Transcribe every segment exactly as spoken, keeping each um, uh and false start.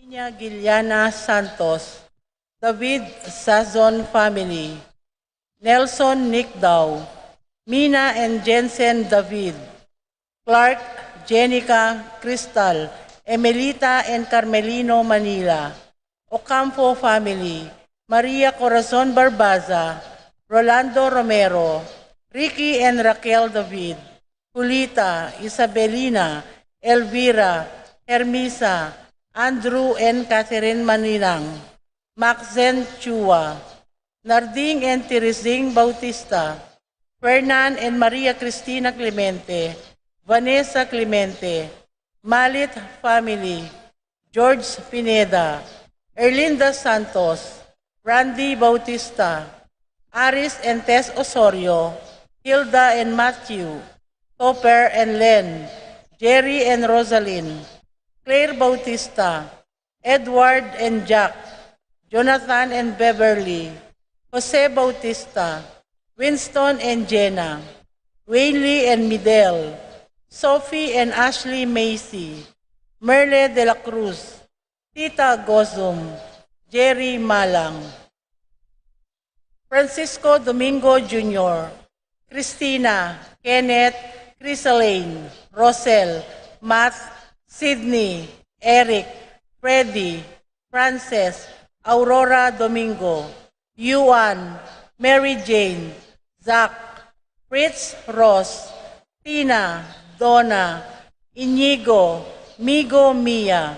Nya Giliana Santos, David Sazon family, Nelson Nicdao, Mina and Jensen David, Clark, Jenica, Crystal, Emelita and Carmelino Manila, Ocampo family, Maria Corazon Barbaza, Rolando Romero, Ricky and Raquel David, Julita, Isabelina, Elvira, Hermisa, Andrew and Catherine Maninang, Maxen Chua, Narding and Teresing Bautista, Fernan and Maria Cristina Clemente, Vanessa Clemente, Malit family, George Pineda, Erlinda Santos, Randy Bautista, Aris and Tess Osorio, Hilda and Matthew, Topper and Len, Jerry and Rosalyn, Claire Bautista, Edward and Jack, Jonathan and Beverly, Jose Bautista, Winston and Jenna, Wayne Lee and Midel, Sophie and Ashley Macy, Merle de la Cruz, Tita Gozum, Jerry Malang, Francisco Domingo Junior, Christina, Kenneth, Crisaline, Rosel, Matt, Sydney, Eric, Freddy, Frances, Aurora Domingo, Yuan, Mary Jane, Zach, Fritz, Ross, Tina, Donna, Inigo, Migo, Mia,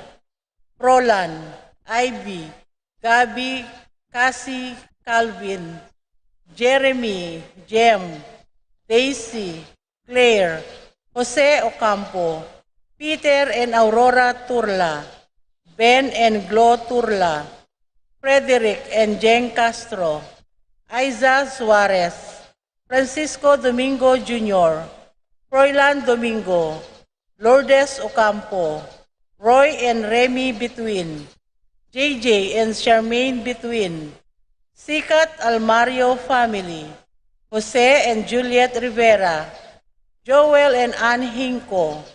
Roland, Ivy, Gabby, Cassie, Calvin, Jeremy, Jem, Daisy, Claire, Jose Ocampo, Peter and Aurora Turla, Ben and Glo Turla, Frederick and Jeng Castro, Aiza Suarez, Francisco Domingo Junior, Froilan Domingo, Lourdes Ocampo, Roy and Remy Bituin, J J and Charmaine Bituin, Sikat Almario family, Jose and Juliet Rivera, Joel and Ann Hinco,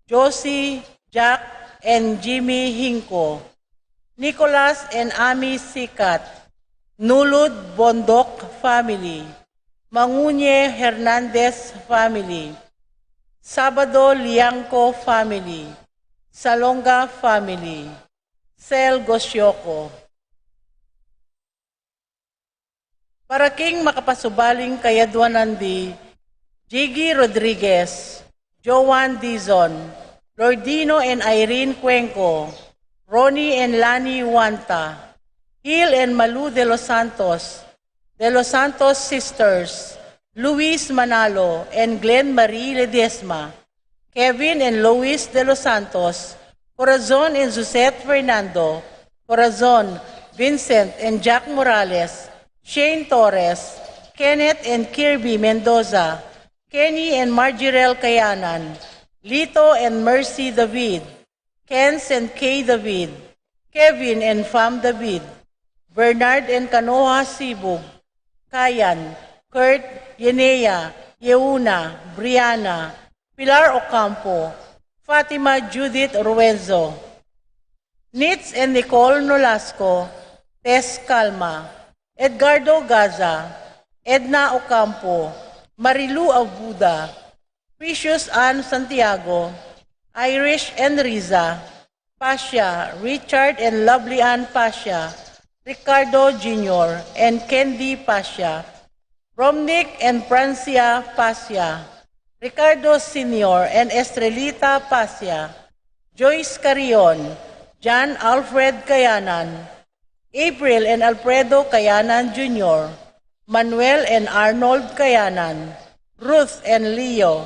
Josie, Jack, and Jimmy Hinco, Nicolas and Ami Sikat, Nulud Bondok family, Mangunye Hernandez family, Sabado Liangco family, Salonga family, Sel Gosioko. Para king makapasubaling kayadwanan di Jiggy Rodriguez, Joan Dizon, Lordino and Irene Cuenco, Ronnie and Lani Wanta, Hil and Malu de los Santos, De los Santos sisters, Luis Manalo and Glenn Marie Ledesma, Kevin and Lois De Los Santos, Corazon and Suzette Fernando, Corazon, Vincent and Jack Morales, Shane Torres, Kenneth and Kirby Mendoza, Kenny and Margirel Kayanan, Lito and Mercy David, Kens and Kay David, Kevin and Fam David, Bernard and Kanoha Sibug, Kayan, Kurt, Yenea, Yeuna, Brianna, Pilar Ocampo, Fatima Judith Ruenzo, Nitz and Nicole Nolasco, Tess Calma, Edgardo Gaza, Edna Ocampo, Marilu Abuda, Precious Ann Santiago, Irish and Riza, Pasha, Richard and Lovely Ann Pasha, Ricardo Junior and Candy Pasha, Romnick and Francia Pasha, Ricardo Senior and Estrelita Pasha, Joyce Carrion, John Alfred Kayanan, April and Alfredo Kayanan Junior, Manuel and Arnold Kayanan, Ruth and Leo,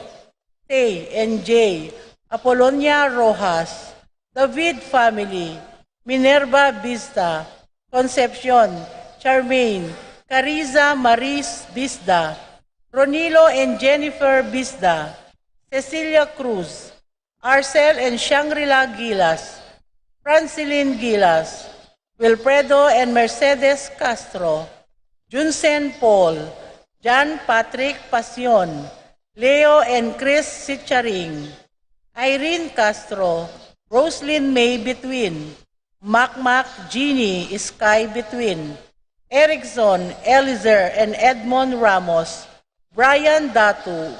Tay and Jay, Apolonia Rojas, David family, Minerva Bista, Concepcion, Charmaine, Cariza Maris Bisda, Ronilo and Jennifer Bisda, Cecilia Cruz, Arcel and Shangri-La Gilas, Francilin Gilas, Wilfredo and Mercedes Castro, Junsen Paul, John Patrick Pasion, Leo and Chris Sicharing, Irene Castro, Roslyn May Between, Makmak Jeannie Sky Between, Erickson Elizer and Edmond Ramos, Brian Datu,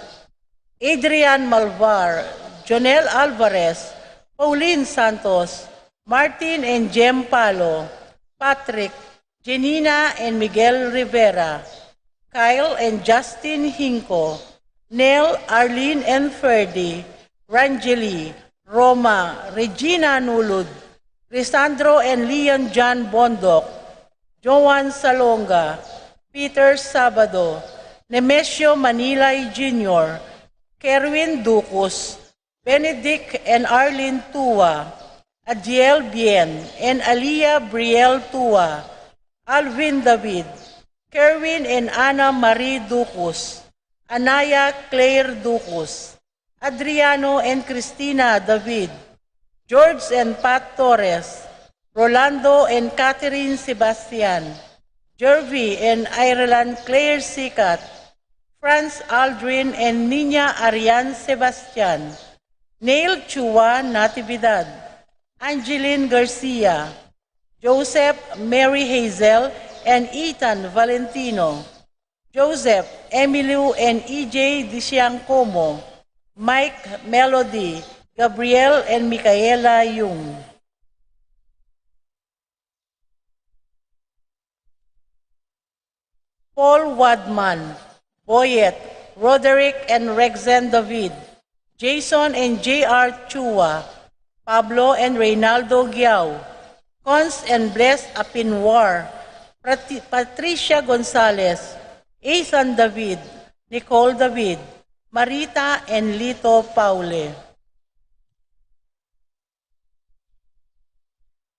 Adrian Malvar, Jonel Alvarez, Pauline Santos, Martin and Jem Palo, Patrick, Janina and Miguel Rivera, Kyle and Justin Hinco, Nel, Arlene and Ferdy, Rangeli, Roma, Regina Nulud, Lisandro and Leon John Bondoc, Joan Salonga, Peter Sabado, Nemesio Manilay Junior, Kerwin Ducus, Benedict and Arlene Tua, Adiel Bien and Alia Briel Tua, Alvin David, Kerwin and Ana Marie Ducus, Anaya Claire Ducus, Adriano and Cristina David, George and Pat Torres, Rolando and Catherine Sebastian, Jervy and Ireland Claire Sikat, Franz Aldrin and Nina Arian Sebastian, Neil Chua Natividad, Angeline Garcia, Joseph Mary Hazel and Ethan Valentino, Joseph, Emilio and E J Disiangcomo, Mike, Melody, Gabriel and Micaela Yung. Paul Wadman, Boyet, Roderick and Rexen David, Jason and J R Chua, Pablo and Reynaldo Giao, Cons and Bless Apinwar, Prati-, Patricia Gonzalez, Ethan David, Nicole David, Marita and Lito Paule.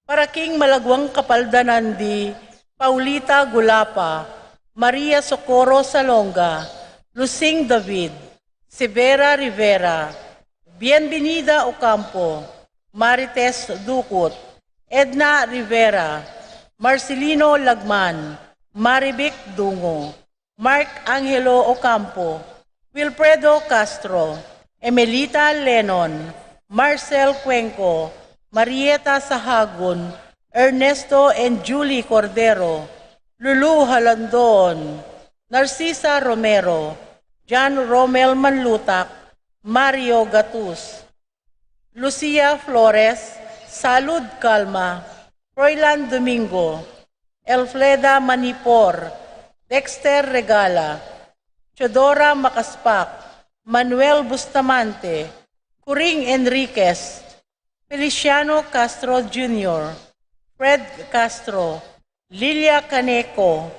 Para king malaguang kapaldanan di Paulita Gulapa, Maria Socorro Salonga, Lusing David, Severa Rivera, Bienvenida Ocampo, Marites Ducut, Edna Rivera, Marcelino Lagman, Marivic Dungo, Mark Angelo Ocampo, Wilfredo Castro, Emelita Lenon, Marcel Cuenco, Marieta Sahagun, Ernesto and Julie Cordero, Lulu Halandon, Narcisa Romero, John Romel Manlutak, Mario Gatus, Lucia Flores, Salud Calma, Froilan Domingo, Elfreda Manipor, Dexter Regala, Teodora Macaspac, Manuel Bustamante, Coring Enriquez, Feliciano Castro Junior, Fred Castro, Lilia Caneco,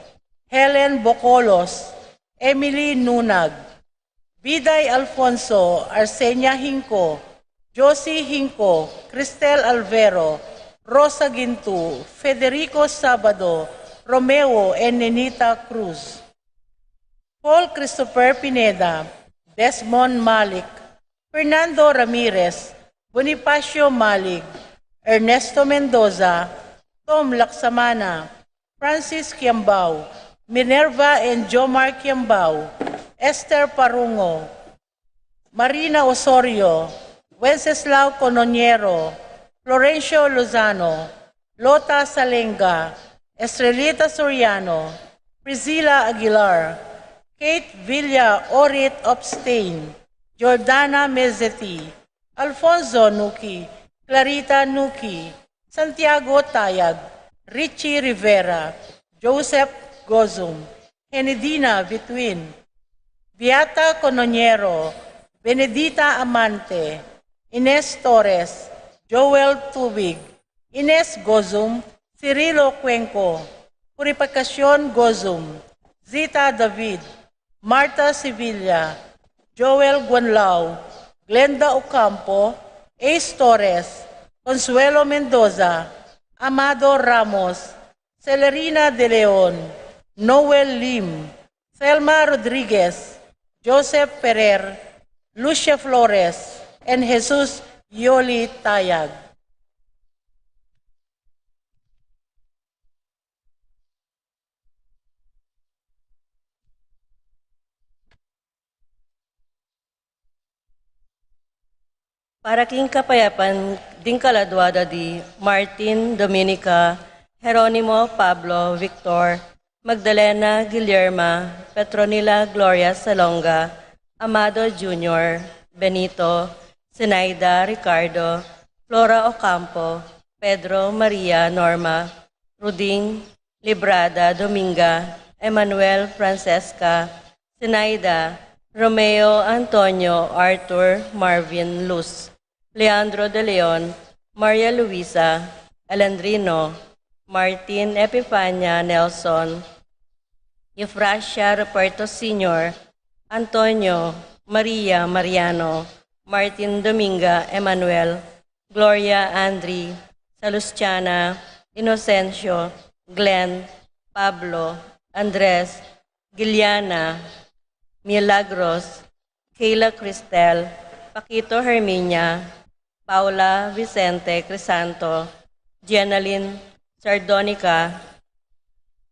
Helen Bocolos, Emily Nunag, Biday Alfonso, Arsenia Hinco, Josie Hinco, Cristel Alvero, Rosa Gintu, Federico Sabado, Romeo and Nenita Cruz, Paul Christopher Pineda, Desmond Malik, Fernando Ramirez, Bonifacio Malig, Ernesto Mendoza, Tom Laksamana, Francis Kiambao, Minerva and Jomar Kiambao, Esther Parungo, Marina Osorio, Wenceslao Cononiero, Florencio Lozano, Lota Salenga, Estrelita Soriano, Priscilla Aguilar, Kate Villa Orit Opstein, Jordana Mezeti, Alfonso Nuki, Clarita Nuki, Santiago Tayag, Richie Rivera, Joseph Gozum, Henedina Vitwin, Beata Cononiero, Benedita Amante, Ines Torres, Joel Tubig, Ines Gozum, Cirilo Cuenco, Purificacion Gozum, Zita David, Martha Sevilla, Joel Guanlao, Glenda Ocampo, Ace Torres, Consuelo Mendoza, Amado Ramos, Celerina De Leon, Noel Lim, Thelma Rodriguez, Joseph Ferrer, Lucia Flores, and Jesus Yoli Tayag. Para king kapayapan ding kaladua da di Martin, Dominica, Jeronimo, Pablo, Victor, Magdalena, Guillerma, Petronila, Gloria, Salonga, Amado Junior, Benito, Zenaida, Ricardo, Flora Ocampo, Pedro, Maria, Norma, Ruding, Librada, Dominga, Emmanuel, Francesca, Zenaida, Romeo, Antonio, Arthur, Marvin, Luz, Leandro de Leon, Maria Luisa, Alendrino, Martin, Epifania, Nelson, Eufrasia, Roberto Senior, Antonio, Maria, Mariano, Martin, Dominga, Emmanuel, Gloria, Andri, Salustiana, Inocencio, Glenn, Pablo, Andres, Giliana, Milagros, Kayla, Cristel, Paquito, Herminia, Paula, Vicente, Crisanto, Jenalyn, Sardonica,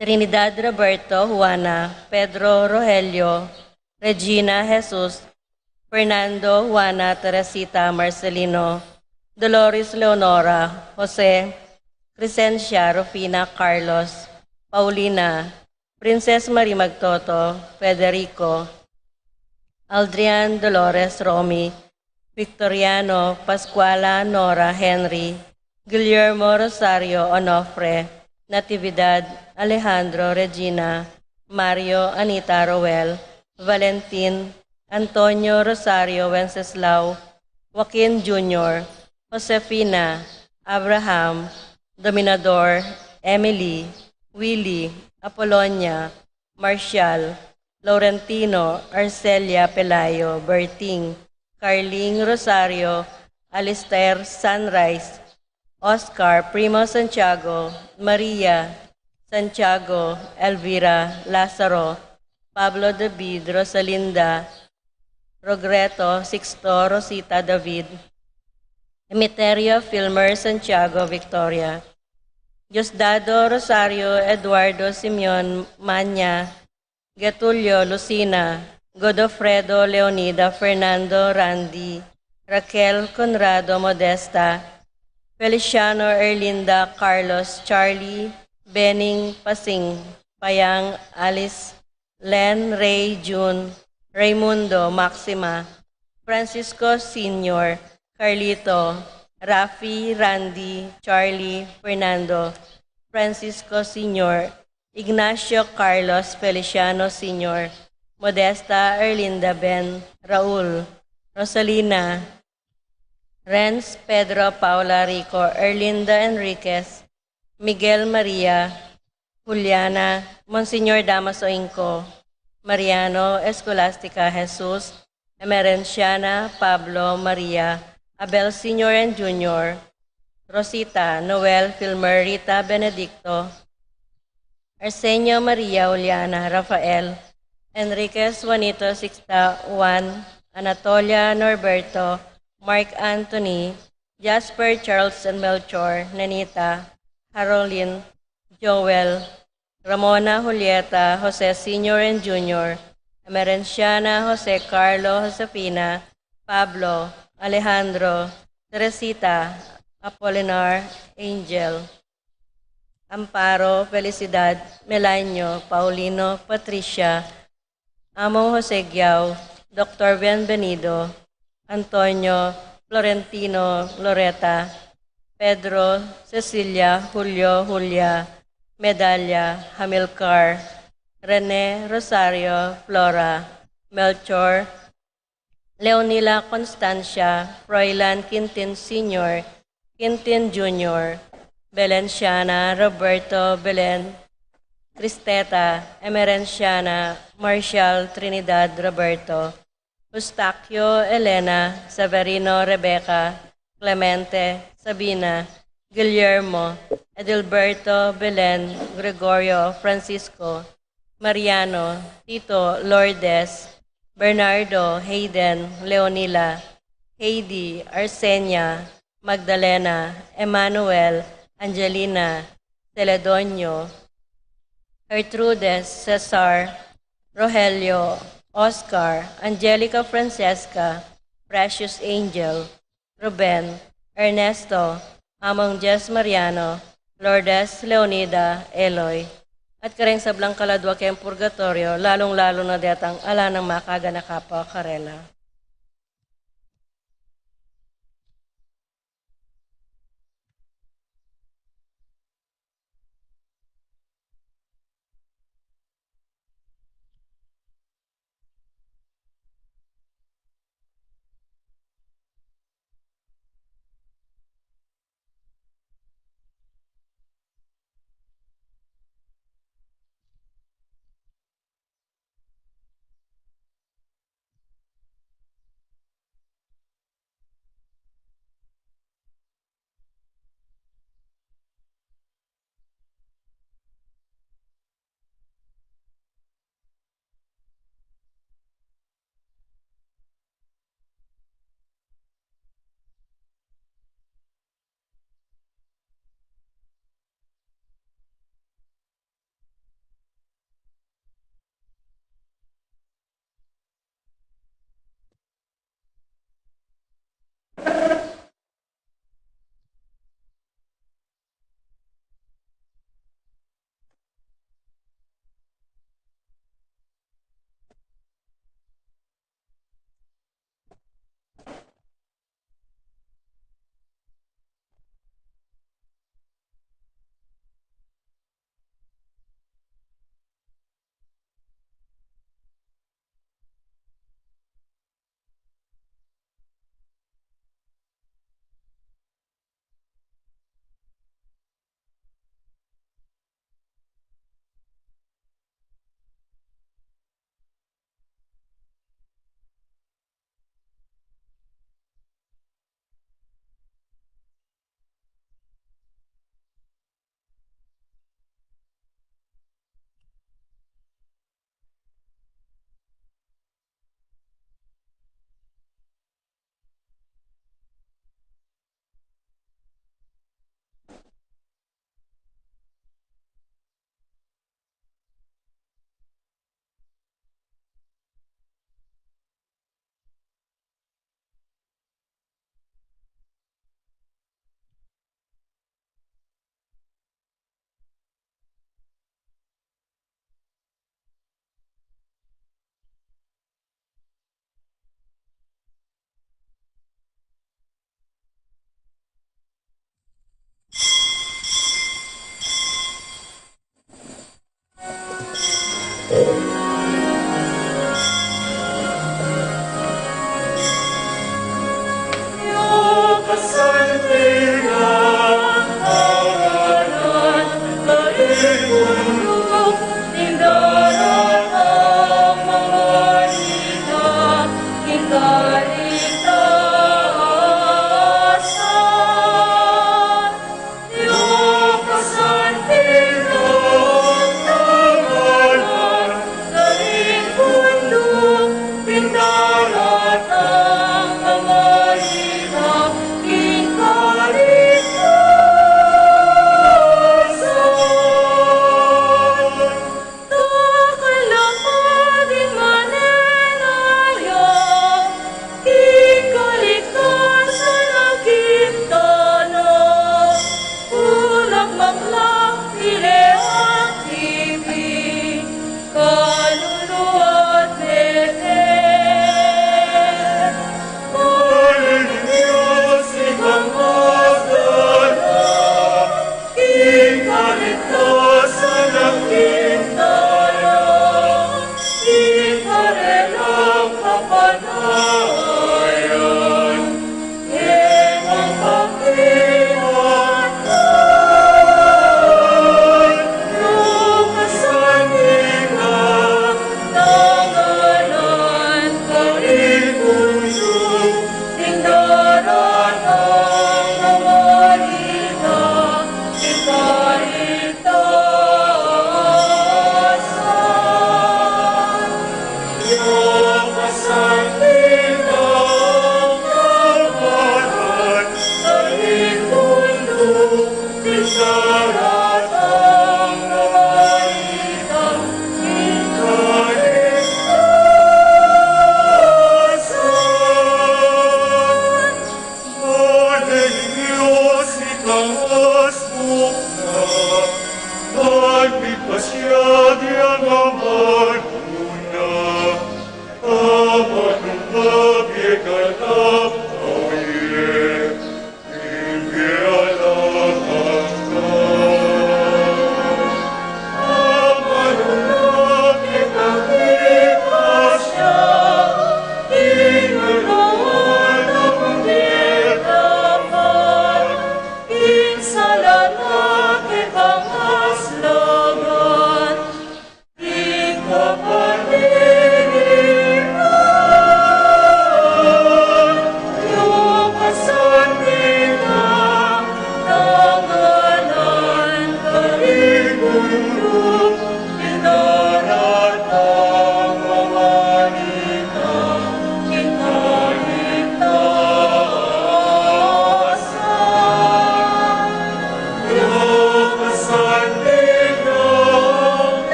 Trinidad, Roberto, Juana, Pedro, Rogelio, Regina, Jesus, Fernando, Juana, Teresita, Marcelino, Dolores, Leonora, Jose, Crescencia, Rufina, Carlos, Paulina, Princess Marie Magtoto, Federico, Aldrian, Dolores, Romy, Victoriano, Pascuala, Nora, Henry, Guillermo, Rosario, Onofre, Natividad, Alejandro, Regina, Mario, Anita, Roel, Valentin, Antonio, Rosario, Wenceslao, Joaquin Junior, Josefina, Abraham, Dominador, Emily, Willy, Apolonia, Marshall, Laurentino, Arcelia, Pelayo, Berting, Carling, Rosario, Alistair, Sunrise, Oscar, Primo, Santiago, Maria, Santiago, Elvira, Lazaro, Pablo, David, Rosalinda, Rogreto, Sixto, Rosita, David, Emeterio, Filmer, Santiago, Victoria, Diosdado, Rosario, Eduardo, Simeon, Manya, Getulio, Lucina, Godofredo, Leonida, Fernando, Randy, Raquel, Conrado, Modesta, Feliciano, Erlinda, Carlos, Charlie, Bening, Pasing, Payang, Alice, Len, Ray, June, Raymundo, Maxima, Francisco Senior, Carlito, Rafi, Randy, Charlie, Fernando, Francisco Senior, Ignacio, Carlos, Feliciano Senior, Modesta, Erlinda, Ben, Raul, Rosalina, Renz, Pedro, Paula, Rico, Erlinda, Enriquez, Miguel, Maria, Juliana, Monsignor Damaso Inco, Mariano, Escolastica, Jesus, Emerenciana, Pablo, Maria, Abel Senior and Junior, Rosita, Noel, Filmer, Rita, Benedicto, Arsenio, Maria, Juliana, Rafael, Enriquez, Juanito, Sixta, Juan, Anatolia, Norberto, Mark Anthony, Jasper, Charles and Melchor, Nenita, Harolin, Joel, Ramona, Julieta, Jose Senior and Junior, Emerenciana, Jose Carlo, Josefina, Pablo, Alejandro, Teresita, Apolinar, Angel, Amparo, Felicidad, Melanio, Paulino, Patricia, Among Jose Giao, Doctor Bienvenido, Antonio, Florentino, Loreta, Pedro, Cecilia, Julio, Julia, Medalia, Hamilcar, Rene, Rosario, Flora, Melchor, Leonila, Constancia, Froilan, Quintin Senior, Quintin Junior, Belenciana, Roberto, Belen, Cristeta, Emerenciana, Marshall, Trinidad, Roberto, Eustaquio, Elena, Severino, Rebecca, Clemente, Sabina, Guillermo, Edilberto, Belen, Gregorio, Francisco, Mariano, Tito, Lourdes, Bernardo, Hayden, Leonila, Heidi, Arsenia, Magdalena, Emmanuel, Angelina, Celedonio, Gertrudes, Cesar, Rogelio, Oscar, Angelica, Francesca, Precious Angel, Ruben, Ernesto, Among Jess Mariano, Lourdes, Leonida, Eloy, at kareng sablang kaladua keng purgatoryo, lalung-lalu na detang ala nang makaganaka pa karela.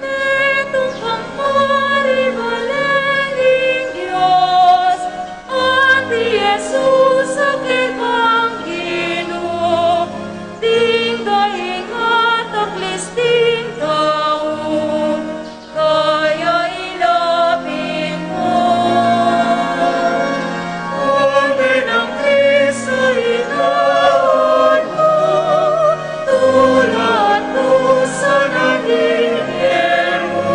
Metung kang pari balen ning Dios, at i Jesus a kekang Ginu, ding daing ataklis ding tau, kaya ilapit mu. Ome nang Kristo, ikauun mu, tula at dusa ning bie mu,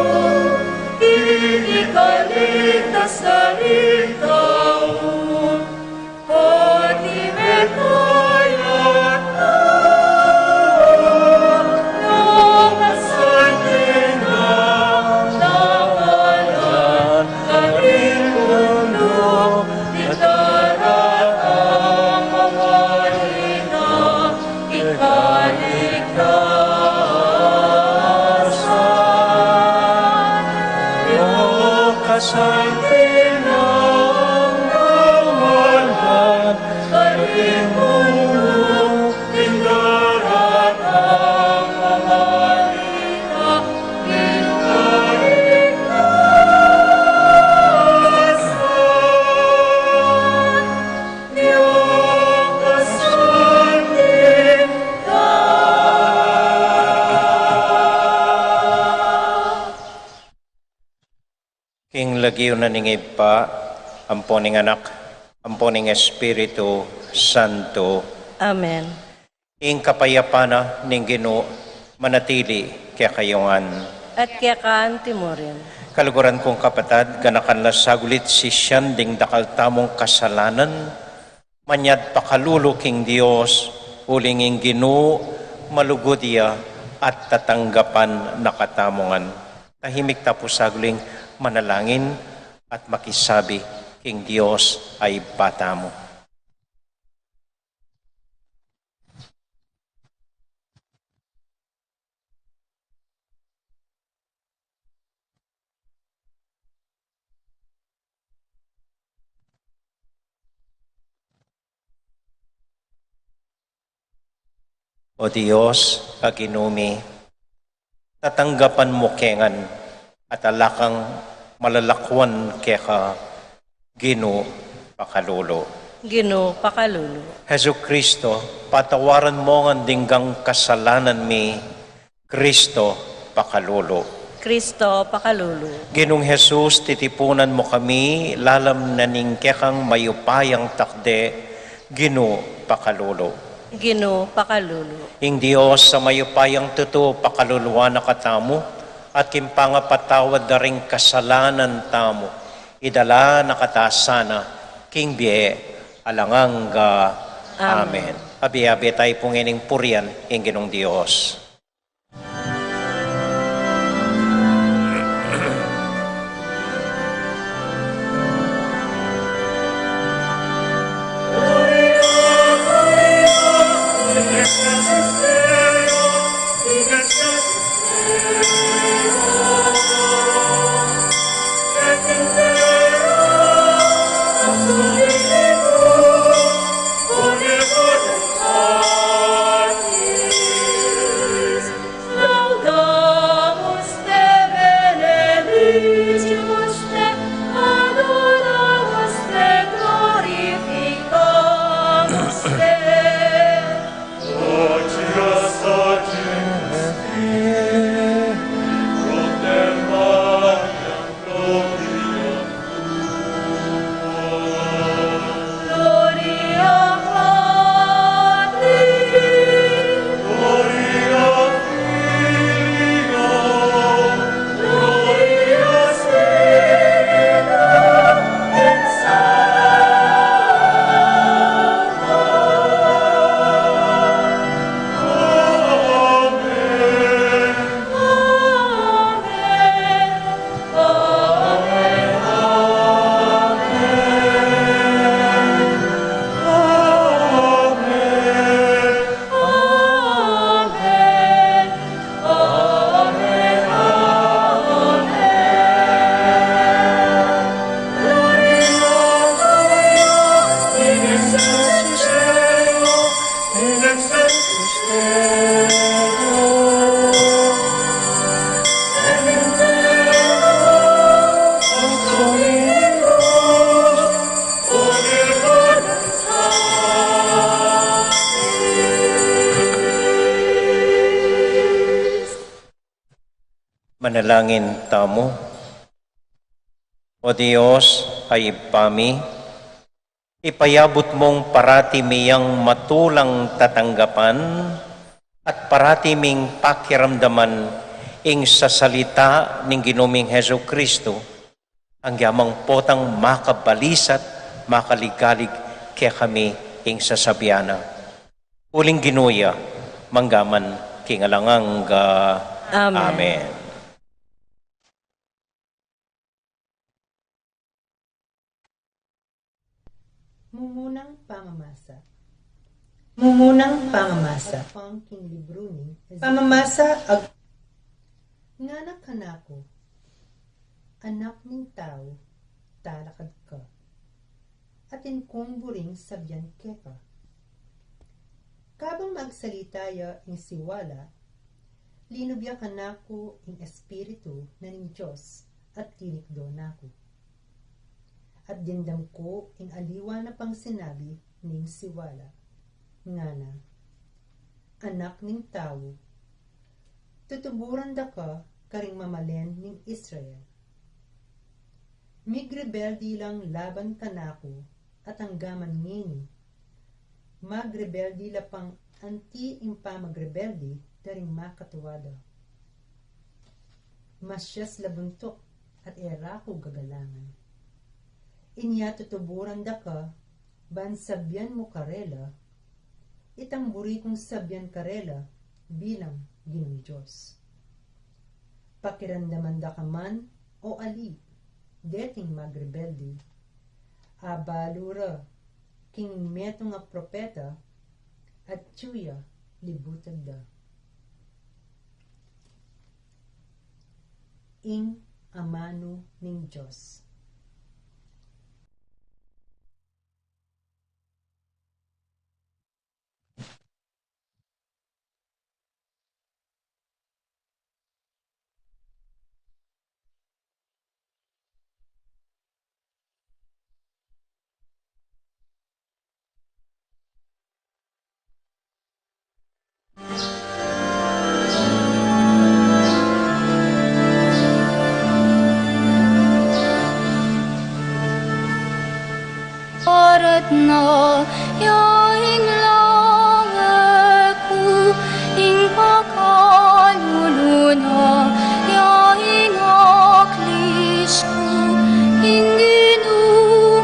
ikikaligtas karing tau. Kaligtasan, io kasanting ang kawalan, karing mundo, ing daratang a balita, ing kaligtasan. King lagyu na ning Ibpa, ampo ning Anak, ampo ning Espiritu Santo. Amen. Ing kapayapan na ning Ginu manatili kekayu ngan. At keka anti murin. Kaluguran kung kapatad, ganakan la sagulit sisian ding dakal tamung kasalanan, manyad pakalulu king Dios, uling ing Ginu malugud ya at tatanggapan na katamu ngan. Tahimik ta pu saguling manalangin at makisabi king Dios a Ibpa tamu. O Dios, a Ginu mi, tatanggapan mu ke ngan at ala kang malalakuan keka, Ginu pakalulu. Ginu pakalulu. Jesucristo, patawaran mu ngan ding kasalanan mi, Cristo pakalulu. Cristo pakalulu. Ginung Jesus, titipunan mu kami lalam na ning kekang mayupayang takde, Ginu pakalulu. Ginu pakalulu. Ing Dios a mayupayang tutu pakaluluan na katamu, at king pangapatawad da ring kasalanan tamu, idala na kata sana king bie alang angga. Amen. Amen. Abi-abi tamu pu ngening purian ing Ginung Dios. Manalangin tamu. O Dios, a Ibpa mi, ipayabut mung parati mi yang matulang tatanggapan at parati ming pakiramdaman ing sasalita ning Ginu ming Jesucristo, anggyang potang makabalisat, makaligalig kekami ing sasabian na. Uling Ginu ya, mangga man king alang angga. Amen. Amen. Mumunang pamamasa. Mumunang pamamasa. Pang king libru ning pamamasa ag-, ngana kanaku, Anak ning tau, talakad ka, atin kung buring sabian keka. Kabang magsalita ya ing siwala, linub ya kanaku ing Espiritu na ning Dios at tinikdo na ku. At dimdam ku ing aliwa na pang sinabi ning siwala. Ngana, Anak ning tau, tutuburan da ka karing mamalen ning Israel. Migrebelde lang laban kanaku at angga man ngeni, magrebelde la pang anti ing pamagrebelde da ring makatua da. Masias la buntuk at e ra ku gagalangan. Inya tutuburan da ka, ban sabian mu karela, itang buri kung sabian karela bilang Ginung Dios. Pakiramdaman da ka man, o ali, deting magrebelde, abalu ra king metung a propeta, at atyu ya libutad da. Ing amanu ning Dios. Arat na ya ing lange ku, ing pakalulu na ya ing aklis ku, ing Ginu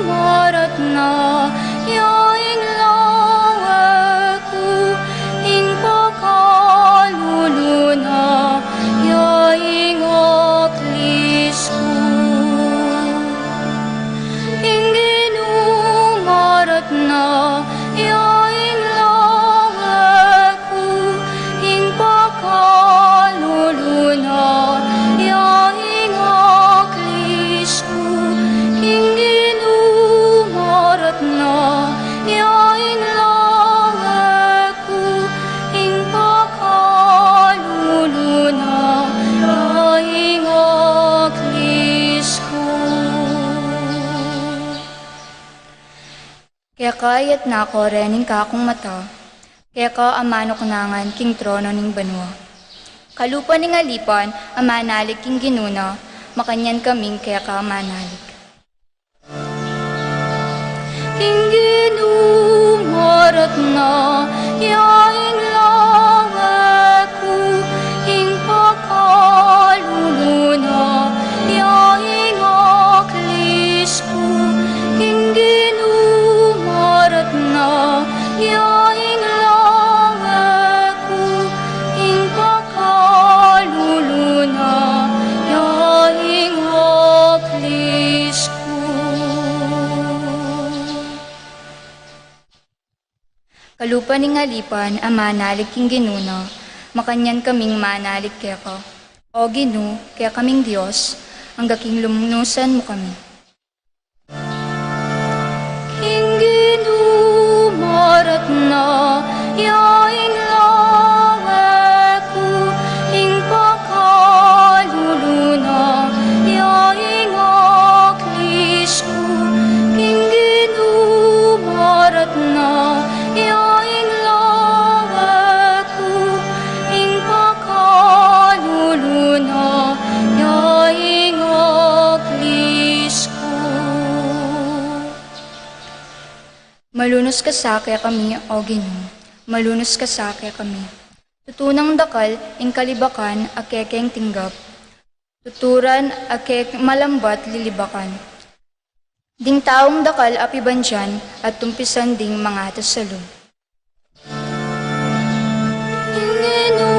arat na ya ing lange ku, ing pakalulu na ya ing aklis ku. Ing Ginu arat na ya ing lange ku, ing pakalulu na ya ing aklis ku. Ing Ginu arat na ya ing lange ku, ing pakalulu na ya ing aklis ku. Keka iyatas ku reng kakung mata, keka amanu ku ngan king trono ning banua. Kalupa ning alipan a manalig king Ginu na, makanyan kaming keka manalig. King Ginu arat na ya ing lange ku, ing pakalulu na ya ing aklis ku. King Ginu arat na ya ing lange ku, ing pakalulu na ya ing aklis ku. Kalupa ning alipan a manalig king Ginu na, makanyan kaming manalig keka. O Ginu, kekaming Dios, angga king lumusan mu kami. King Ginu arat na ya ing lange ku, ing pakalulu na ya ing aklis ku. King Ginu arat na ya ing lange ku, ing pakalulu na Malunus ka sa kekami, O Ginu, malunus ka sa kekami. Tutu nang dakal ing kalibakan a kekeng tinggap, tuturan a kekeng malambat lilibakan. Ding taung dakal a pibandian at tumpisan ding mangatasalu. Ing Ginu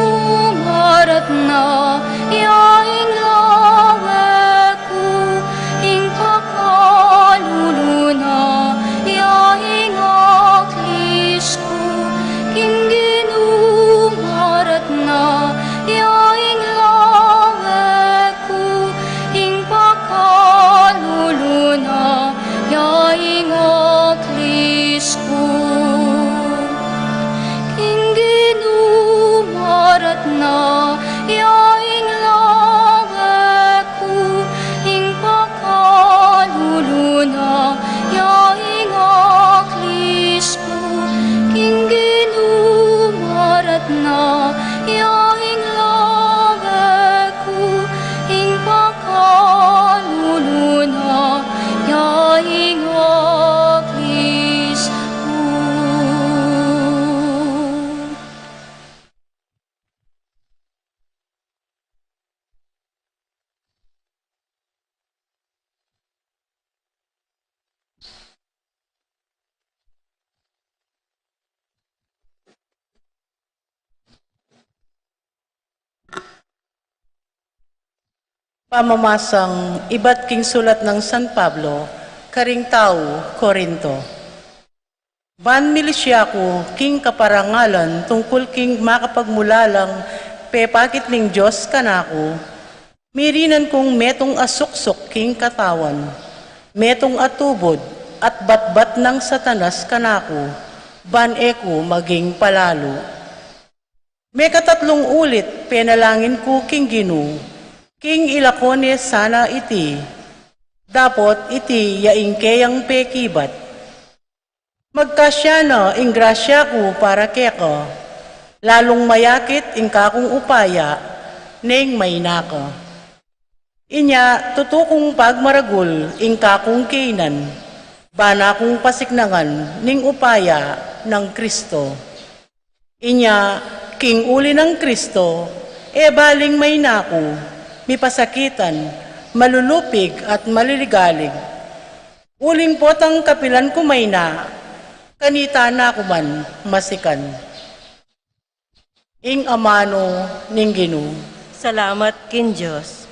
maratna, ya ing lawe ku, ing pakalulu na, ya ing aklis ku, ing Ginu maratna, ya ing lawe ku, ing pakalulu na, ya ing aklis ku. Ing Ginu maratna, ya ing lawe ku, ing pakalulu na, ya ing aklis ku. Ing Ginu maratna, ya ing lawe ku, ing pakalulu na, ya ing aklis ku. Pamamasang ibat king sulat nang San Pablo karing tau Corinto. Ban milisya ku king kaparangalan tungkul king makapagmulalang pepakit ning Dios kanaku, mirinan kung metung a suksuk king katawan, metung a tubud at batbat nang Satanas kanaku, ban e ku maging palalu. Mekatatlung ulit penalangin ku king Ginu, king ilako ne sana iti, dapot iti ya ing keyang pekibat. Magkasya na ing grasya ku para keka, lalung mayakit ing kakung upaya neng maina ka. Inya tutu kung pagmaragul ing kakung kiinan, ban akung pasiknangan ning upaya nang Kristo. Inya king uli nang Kristo, e baling maina ku, mipasakitan, malulupig at maliligalig. Uling potang kapilan ku maina, kanita na ku man masikan. Ing amanu ning Ginu. Salamat king Dios.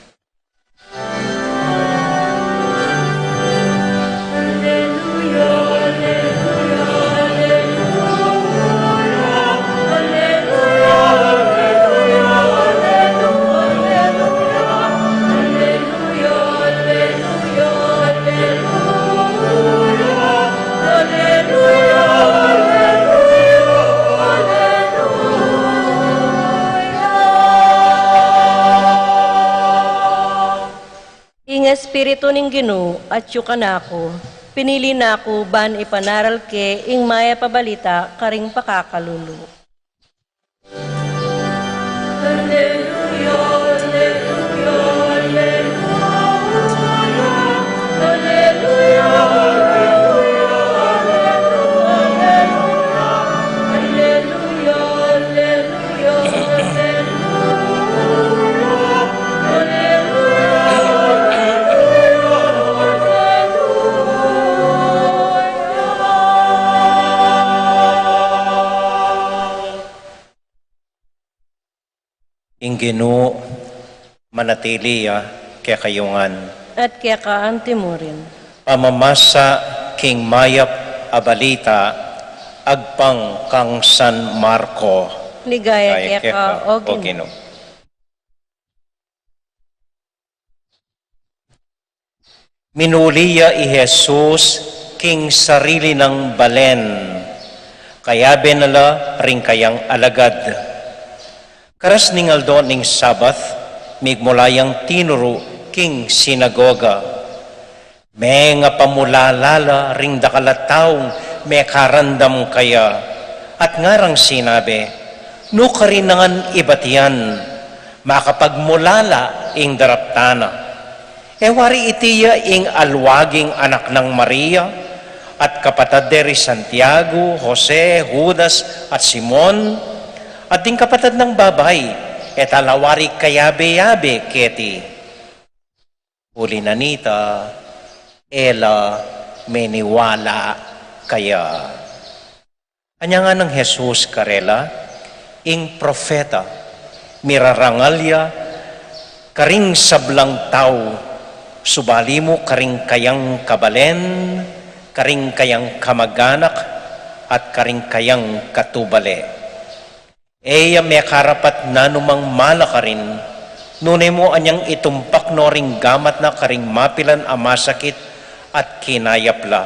Ing Espiritu ning Ginu atyu kanaku, pinili na ku ban ipanaral ke ing mayap a balita karing pakakalulu. Ing Ginu manatili ya kekayu ngan. At keka antimurin. Pamamasa king mayap a balita agpang kang San Marco. Ligaya keka, O Ginu. Minuli ya i Jesus king sarili nang balen, kayabe na la ring kayang alagad. Karas ning aldo ning Sabat, migmula yang tinuru king sinagoga. Mengapamulala la ring dakal a taung mekarandam kaya, at ngarang sinabi, "Nukarin na ngan ibat yan, makapagmulala ing daraptan na. E wari iti ya ing alwaging anak nang Maria, At kapatad de ri Santiago, Jose, Judas, at Simon, at ding kapatad nang babai, e ta la wari kayabe-yabe keti. Uli na nita, e la meniwala kaya. Anya nganang Jesus karela, ing propeta, mirarangal ya karing sablang tau, subali mu karing kayang kabalen, karing kayang kamaganak, at karing kayang katubale. E ya mekarapat nanumang mala karin, nune mu anyang itumpak no ring gamat na karing mapilan a masakit at kinayap la.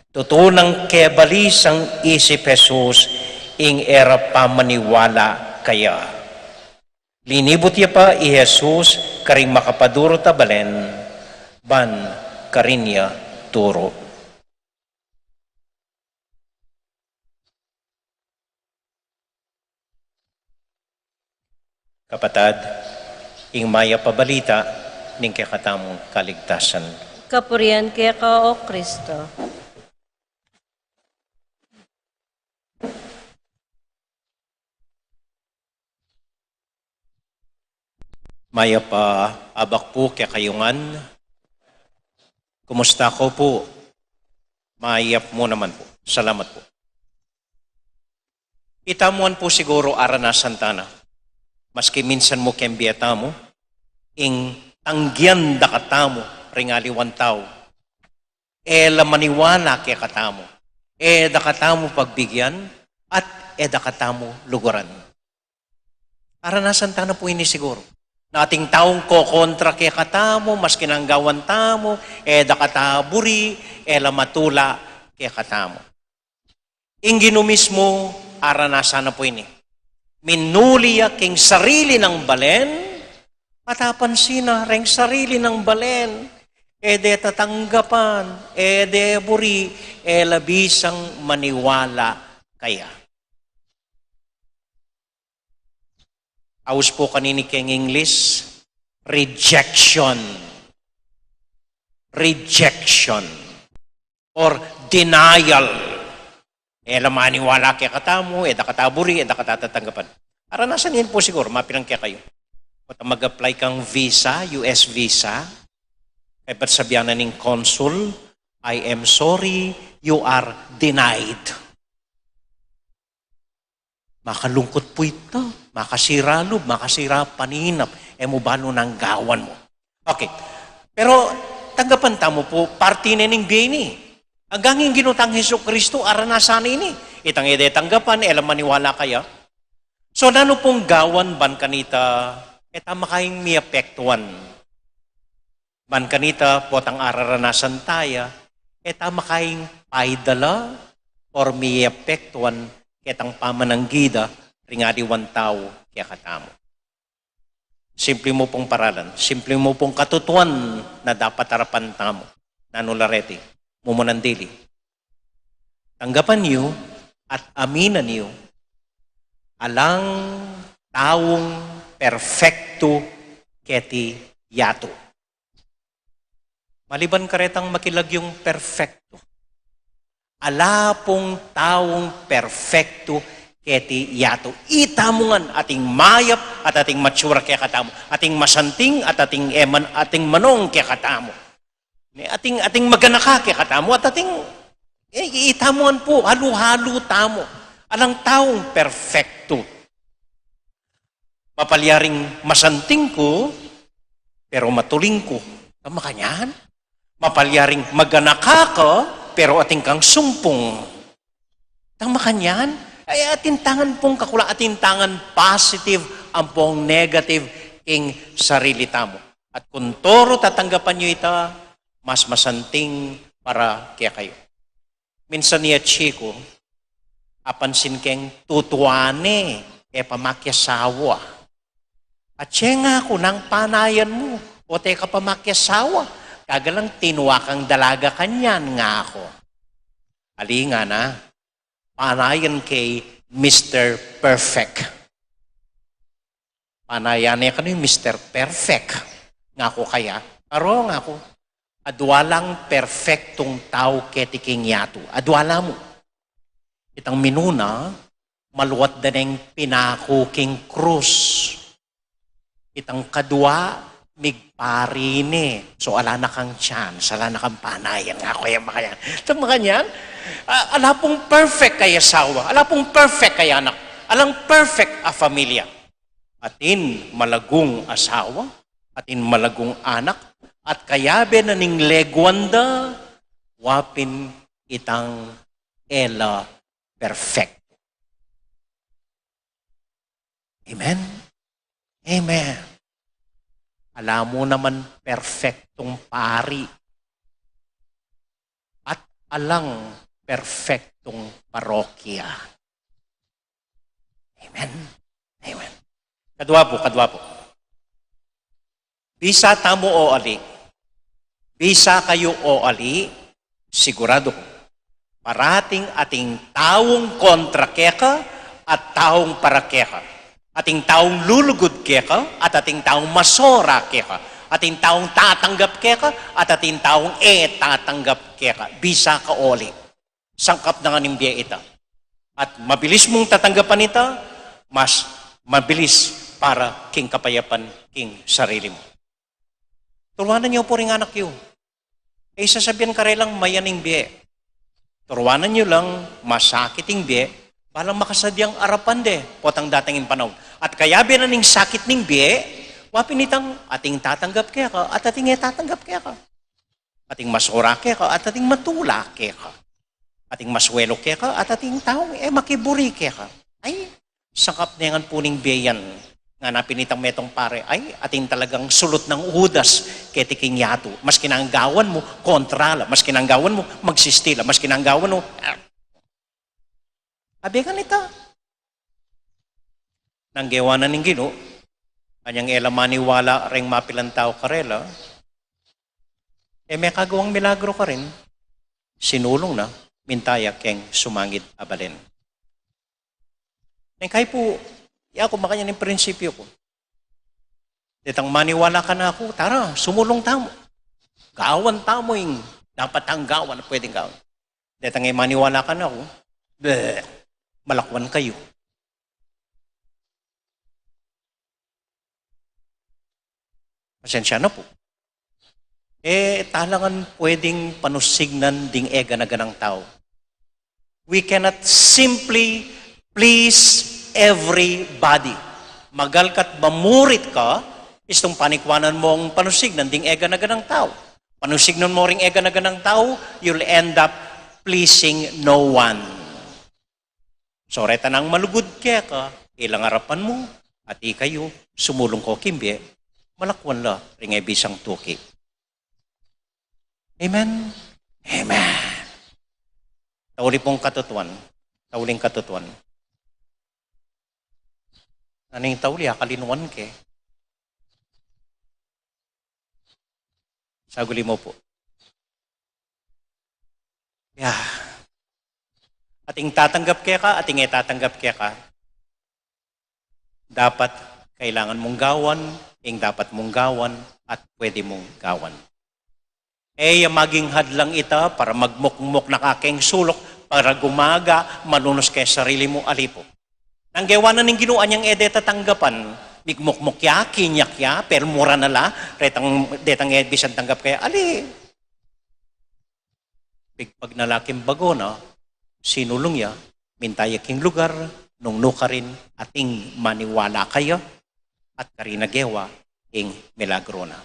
Tutu nang kebalisang isip Jesus ing e ra pamaniwala kaya. Linibut ya pa i Jesus karing makapadurut a balen, ban karin ya turu. Kapatad, ing mayap a balita ning kekatamung kaligtasan. Kapurian keka, O Kristo. Mayap a abak pu kekayu ngan. Kumusta ko pu? Mayap mu naman pu. Salamat pu. Itamu ngan pu siguru aranasan ta na, maski minsan mu keng bie tamu, ing tanggian da katamu ring aliwang tau, e la maniwala kekatamu, e da katamu pagbigyan, at e da katamu luguran. Aranasan ta na pu ini siguru. Na ating taung kokontra kekatamu, maski nang gawan tamu, e da kata buri, e la matula kekatamu. Ing Ginu mismu, aranasan na pu ini. Minuli ya king sarili nang balen, at apansin na reng sarili nang balen, e de tatanggapan, e de buri, e la bisang maniwala kaya. Aus pu kanini keng English, rejection. Rejection. Or denial. E la maniwala kekatamu, e da kata buri, e da kata tatanggapan. Aranasan yu pu siguru, mapilan kekayu. Potang mag-apply kang visa, U S visa, kaybat sabian na ning consul, "I am sorry, you are denied." Makalungkut pu ita, makasira lub, makasira paninap, e mu balu nang gawan mu. Okay. Pero tanggapan tamu pu, parti ne ning bie ini. Anggang ing Ginu tang Jesucristo, aranasan na ini. Itang e de tanggapan, e la maniwala kaya. So, nanu pung gawan ban kanita, e ta makaing miapektuan. Ban kanita potang araranasan ta ya, e ta makaing paidala or miapektuan ketang pamananggida ring aliwang tau kekatamu. Simple mu pung paralan, simple mu pung katutuan na dapat arapan tamu. Nanu la reti, mumunan dili. Tanggapan yu at aminan yu, alang taung perpektu keti yatu. Maliban karetang makilagyung perpektu, ala pung taung perpektu keti yatu. Itamu ngan ating mayap at ating matsura kekatamu, ating masanting at ating e man, ating manung kekatamu. Ne, ating, ating maganaka kekatamu, at ating, e, itamu ngan pu, halu-halu tamu. Alang taung perpektu. Mapalyaring masanting ku, pero matuling ku. Tang makanyan? Mapalyaring maganaka ka, pero ating kang sumpung. Tang makanyan? Ay, atin tangan pung kakula, atin tangan positive, ampong negative, king sarili tamu. At kung toro tatanggapan yu ita, mas masanting para kekayu. Minsan ya, chiku, apansin keng tutuane, e pa makiasawa. Atse, ngaku, nang panayan mu, o't e ka pa makiasawa, kagalang tinua kang dalaga kanyan, ngaku. Ali, ngana, panayan ke i Mister Perfect. Panayan ne kanu i Mister Perfect, ngaku kaya. Aro, ngaku. Adua lang perfektung tau keti king yatu. Adua la mu. Itang minuna, maluat da neng pinaku king krus. Itang kadua, migpari ne. So, ala na kang chance, ala na kang panayan. Nga ku yang makanyan. Itang makanyan, ah, ala pung perfect kaya asawa, ala pung perfect kaya anak, alang perfect a familia. Atin malagung asawa, atin malagung anak, at kayabe na ning leguan da, wa pin itang e la perfect. Amen? Amen. Ala mu naman perfectong pari at alang perfectong parokya. Amen. Amen. Kadua pu, kadua pu. Bisa tamu o ali. Bisa kayu o ali, siguradu ku. Parating ating taung kontra keka at taung para keka. Ating taung lulugud keka at ating taung masora keka. Ating taung tatanggap keka at ating taung e tatanggap keka. Bisa ka o ali. Sangkap na ngan ning bie ita. At mabilis mung tatanggapan ita, mas mabilis para king kapayapan king sarili mu. Turuanan yu pu ring anak yu. E sasabian karelang mayan ing bie. Turuanan yu lang masakit ing bie, balang makasadyang arapan de, potang datang ing panaun. At kayabe na ning sakit ning bie, wa pin itang ating tatanggap keka at ating e tatanggap keka. Ating masora keka at ating matula keka. Ating maswelu keka at ating taung e makiburi keka. Ay, sangkap ne ngan pu ning bie yan. Ngana pin itang metung pari, ay, ating talagang sulut nang Judas keti king yatu. Maski nang gawan mu, kontra la. Maski nang gawan mu, magsisti la. Maski nang gawan mu, ah. Abe kanita. Nung gewa na ning Ginu, anyang e la maniwala reng mapilan tau karela, e mekagawang milagru karin, sinulung na, minta ya keng sumangid a balen. Neng kayi pu, ya ku makanyan ing prinsipyu ku. Detang maniwala kanaku, tara, sumulung tamu. Gawan tamu ing dapat tang gawan, pwedeng gawan. Detang e maniwala kanaku, bleh, malakwan kayu. Pasensya na pu. E talangan pwedeng panusignan ding e gana-ganang tau. We cannot simply please everybody. Magalkat mamurit ka, istung panikwanan mung panusignan ding e gana-ganang tau. Panusignan mu ring e gana-ganang tau, you'll end up pleasing no one. So, reta nang malugud keka, ilang arapan mu, at ikayu, sumulung ko king bie, malakwan la ring e bisang tuki. Amen? Amen. Tauli pung katutuan. Tauling katutuan. Naning tauli, akalinuan ke. Saguli mu pu. Ya. Ating tatanggap keka, ating e tatanggap keka. Dapat kailangan mung gawan, ing dapat mung gawan, at pwede mung gawan. E ya maging hadlang ita para magmukmuk na ka keng suluk, para gumaga, manunus keng sarili mu, ali pu. Nung gewa na ning Ginu anyang e de tatanggapan, migmukmuk ya, kinyak ya, pero mura na la, retang, detang e bisan tanggap kaya, ali. Pigpagnala king bago na, sinulung ya, minta ya king lugar, nung nu karin, ating maniwala kaya, at karin na gewa, ing milagru na.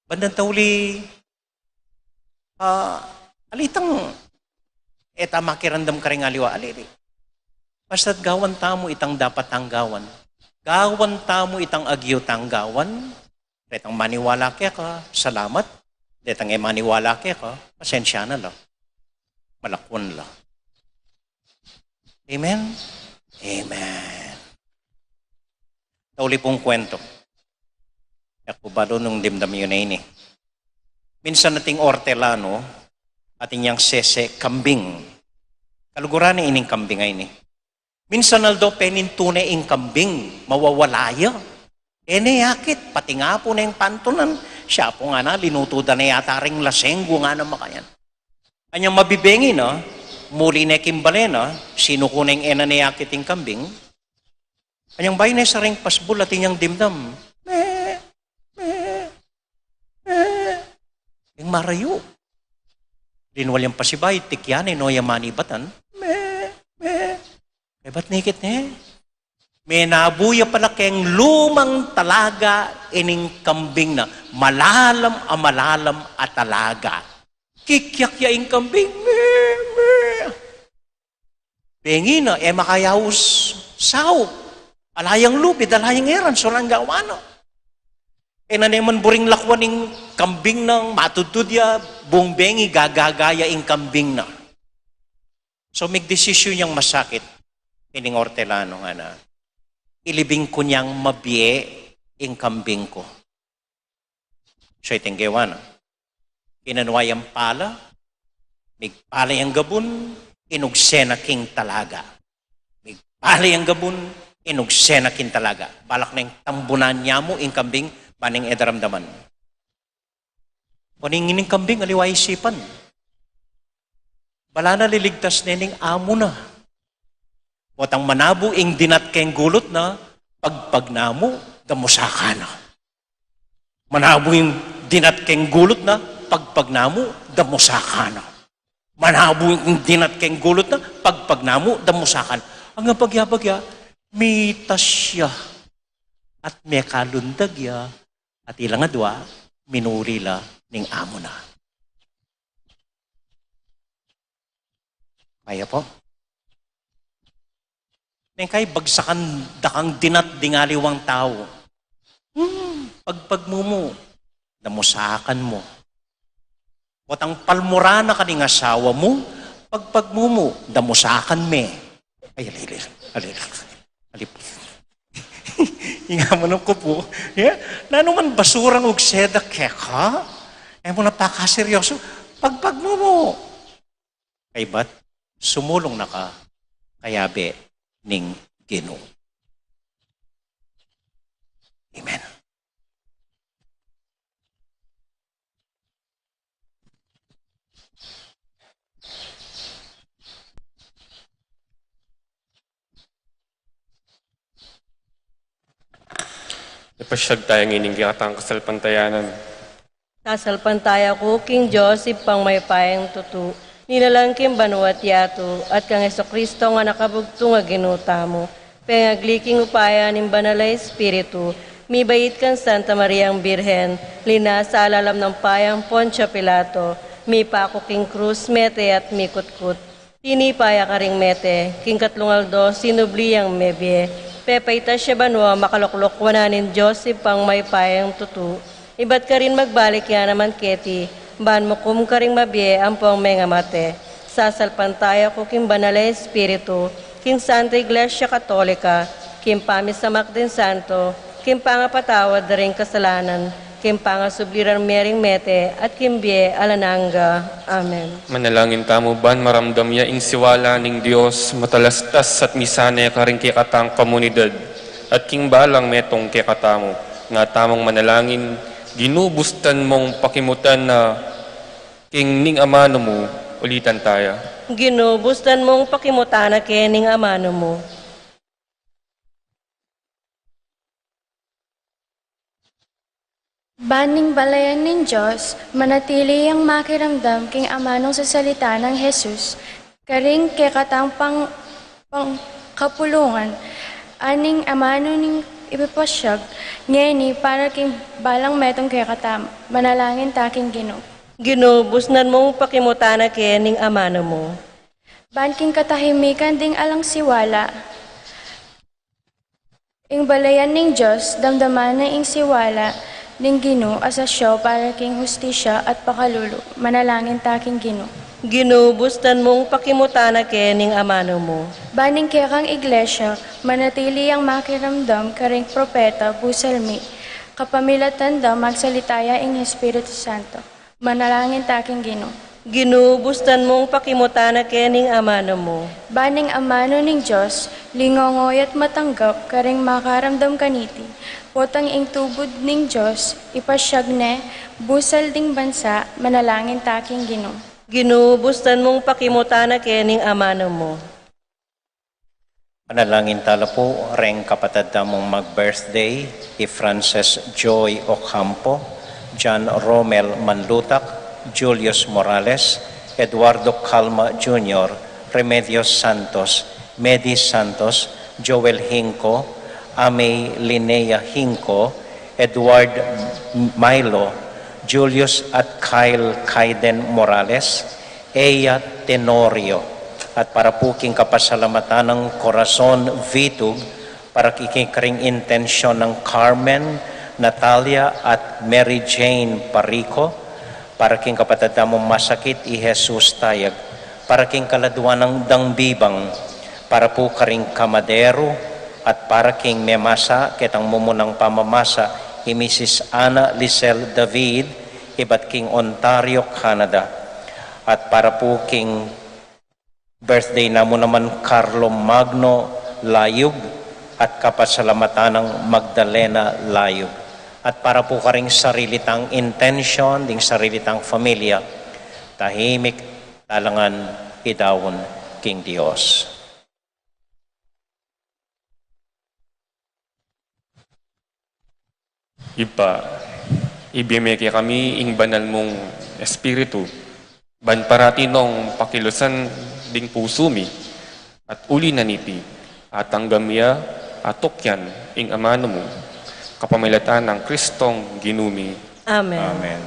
Bandang tauli, ah, alitang, e ta makiramdam karing aliwa, ali, ali. Basta't gawan tamu itang dapat tang gawan. Gawan tamu itang agyu tang gawan. Retang maniwala keka, salamat. Detang e maniwala keka, pasensya na la. Malakwan la. Amen? Amen. Tauli pung kwento. E ku balu nung dimdam yu na ini. Minsan ating ortelano, atin yang sese kambing. Kaluguran ne ining kambing a ini. Minsan aldo penintune ing kambing, mawawala ya. E ne akit, pati nga pu neng pantunan, Siya pu ngana, linutu da na yata ring laseng, ngana, makayan. Anyang mabibengi na, muli ne king bale na, sinuku ne ing ena ne akit ing kambing. Anyang bayu ne sa ring pasbul, atin yang dimdam. Me, me, me. Ing marayu. Linwal yang pasibayu, tikyan ne, no, ya manibatan. Me, me. E bat nikit ne. Menabu ya pala keng lumang talaga ining kambing na. Malalam a malalam a talaga. Kikyak ya ing kambing. Me, me. Bengi na, e makayaus saup. Ala yang lubid, ala yang eran, surang gawa na. E na ne man buring lakwan ing kambing na, matudtud ya, bung bengi, gagaga ya ing kambing na. So, migdesisyun yang masakit ining ortelano, ngana, ilibing ku neng mabie ing kambing ku. So, iting gewa na, inanwa yang pala, migpala yang gabun, inugse na king talaga. Migpala yang gabun, inugse na king talaga. Balak neng tambunan ne mu ing kambing, ban neng e daramdaman. Kuning ining kambing, aliwa isipan. Bala na liligtas ne ning amu na. Potang manabu ing dinat keng gulut na, pagpag na mu, damusakan na. Manabu ing dinat keng gulut na, pagpag na mu, damusakan na. Manabu ing dinat keng gulut na, pagpag na mu, damusakan. Ang bagya-bagya, mitas ya at mekalundag ya, at ilang adwa, minuli la ning amu na. Kaya po? Neng kay bagsakan da kang dinat ding aliwang tau. Hmm, pagpagmumu, damusakan mu. Potang palmura na ka ning asawa mu, pagpagmumu, damusakan me. Ay, alili, alili, alip. Ing amanung ku pu, ya, nanu man basurang ugse da keka, e mu na pakaseryosu, pagpagmumu. Kaybat, sumulung na ka kayabe ning Ginu. Amen. Ipasyag taya ngening kekatang kasalpantayanan. Sasalpantaya ku king Dios, Ibpang mayupayang tutu, linalang king banua't yatu, at kang Jesucristo a anak a bugtung a Ginu tamu, pengagli king upaya ning Banal a Espiritu, mibait kang Santa Mariang Birhen, linasa alalam nang payang Poncio Pilato, mipaku king krus, mete at mikutkut. Tinipa ya karing mete, king katlung aldo sinubli yang mebie, pepaitas ya banua, makalukluk wanan ning Dios Ibpang mayupayang tutu. Ibat karin magbalik ya naman keti, ban mukum karing mabie ampong mengamate. Sasalpantaya ku king Banal a Espiritu, king Santa Iglesia Katolika, king pamisamak ding santo, king pangapatawad da ring kasalanan, king pangasubli rang mie ring mete, at king bie alang angga. Amen. Manalangin tamu ban maramdam ya ing siwala ning Dios matalastas at misane karing kekatang komunidad at king balang metung kekatamu. Nga tamung manalangin, Ginu, bustan mung pakimutan na ke ning amanu mu. Ulitan taya. Ginu, bustan mung pakimutan na ke ning amanu mu. Ban ning balayan ning Dios, manatili yang makiramdam king amanung sasalita nang Jesus, karing kekatang pang-, pangkapulungan, aning amanu ning ipipasyag ngeni para king balang metung kekatamu. Manalangin ta king Ginu. Ginu, busnan mung pakimutan na ke ning amanu mu. Ban king katahimikan ding alang siwala, ing balayan ning Dios, damdaman na ing siwala ning Ginu a sasyo para king hustisya at pakalulu. Manalangin ta king Ginu. Ginu, bustan mung pakimutan na ke ning amanu mu. Ban ing kekang iglesia, manatili yang makiramdam karing propeta, busal mi, kapamilatan da magsalita ya ing Espiritu Santo. Manalangin ta king Ginu. Ginu, bustan mung pakimutan na keni ing amanu mu. Ban ing amanu ning Dios, lingongoy at matanggap karing makaramdam kaniti, potang ing tubud ning Dios, ipasiag ne, busal ding bansa, manalangin ta king Ginu. Ginu, bustan mung pakimutan na keni ing amanu mu. Panalangin tala pu reng kapatad tamung mag-birthday, i Frances Joy Ocampo, John Romel Manlutak, Julius Morales, Eduardo Calma Junior, Remedios Santos, Medi Santos, Joel Hinco, Amey Linnea Hinco, Edward Milo, Julius at Kyle Kaiden Morales, Eya Tenorio, at para pu king kapasalamatan nang Corazon Vitug, para king karing intensyon nang Carmen, Natalia, at Mary Jane Parico, para king kapatad tamung masakit, i Jesus Tayag, para king kaladwan nang Dangbibang, para pu karing kamaderu, at para king memasa, ketang mumunang pamamasa, i Misis Ana Lisel David, ibat king Ontario, Canada. At para pu king birthday na mu naman Carlo Magno Layug at kapasalamatan nang Magdalena Layug. At para pu karing sarili tang intensyon, ding sarili tang familia, tahimik talangan idaun king Dios. Ibpa, ibie me kekami ing banal mung Espiritu, ban parati nong pakilusan ding pusu mi, at uli na niti, atanggam ya, atukyan ing amanu mu, kapamilatan nang Kristong Ginu mi. Amen. Amen.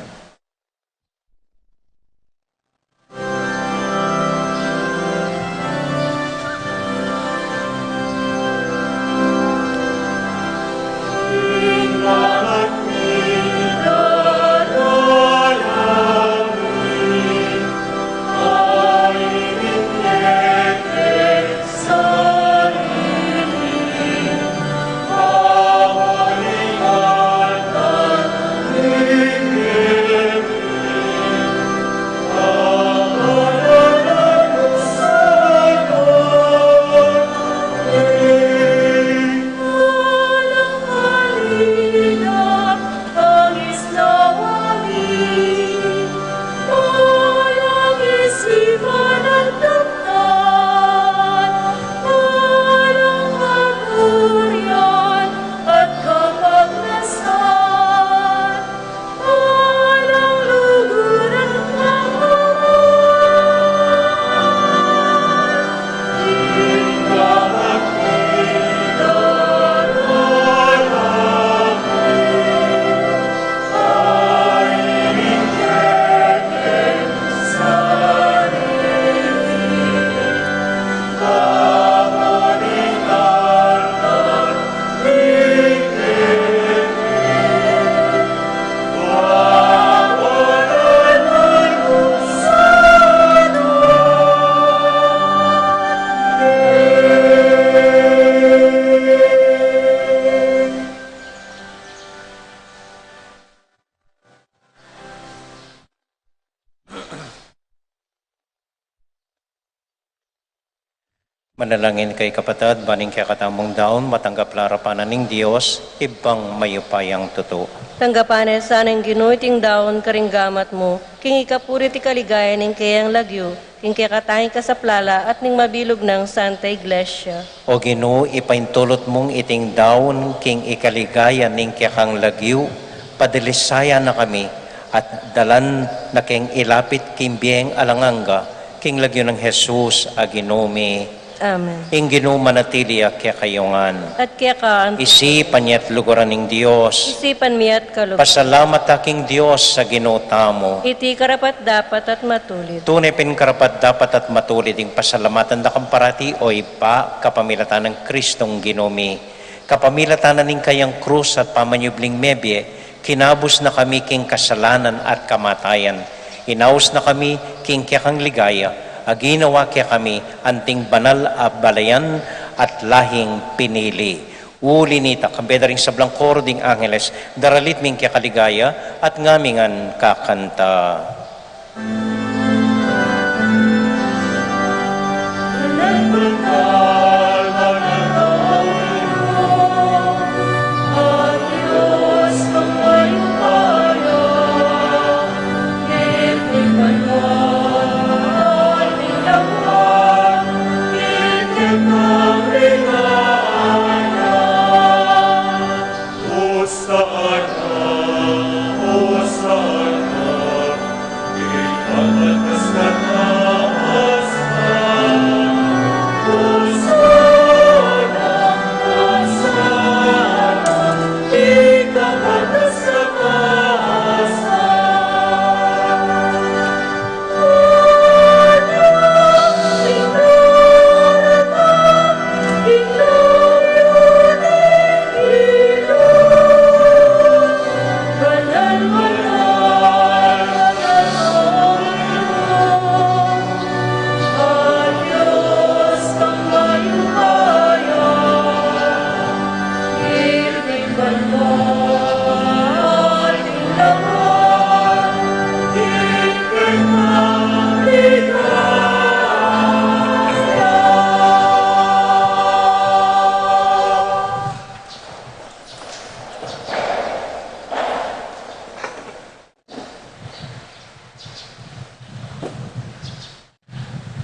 Manalangin kayu kapatad, ban ing kekatamung daun matanggap la arapan na ning Dios, Ibpang mayupayang tutu. Tanggapan na sana ning Ginu iting daun karing gamat mu, king ikapuri at ikaligaya ning keyang lagyu, king kekatamung kasaplalan at ning mabilug nang Santa Iglesia. O Ginu, ipaintulut mung iting daun king ikaligaya ning kekang lagyu, padalisayan na kami, at dalan na keng ilapit king bieng alang angga, king lagyu nang Jesus a Ginu mi. Amen. Ing Ginu manatili ya kekayu ngan. At keka anti. Isipan ya at luguran ning Dios. Isipan mi at kaluguran. Pasalamat ta king Dios a Ginu tamu. Iti karapat-dapat at matulid. Tune pin karapat-dapat at matulid ing pasalamatan da ka parati, o Ibpa, kapamilatan nang Kristong Ginu mi. Kapamilatan na ning kayang krus at pamanyubling mebie, kinabus na kami king kasalanan at kamatayan. Inaus na kami king kekang ligaya, a ginawa kekami anting banal a balayan at lahing pinili. Uli nita, kambe da ring sablang koro ding angeles, daralit mi ing keka ligaya, at ngami ngan kakanta.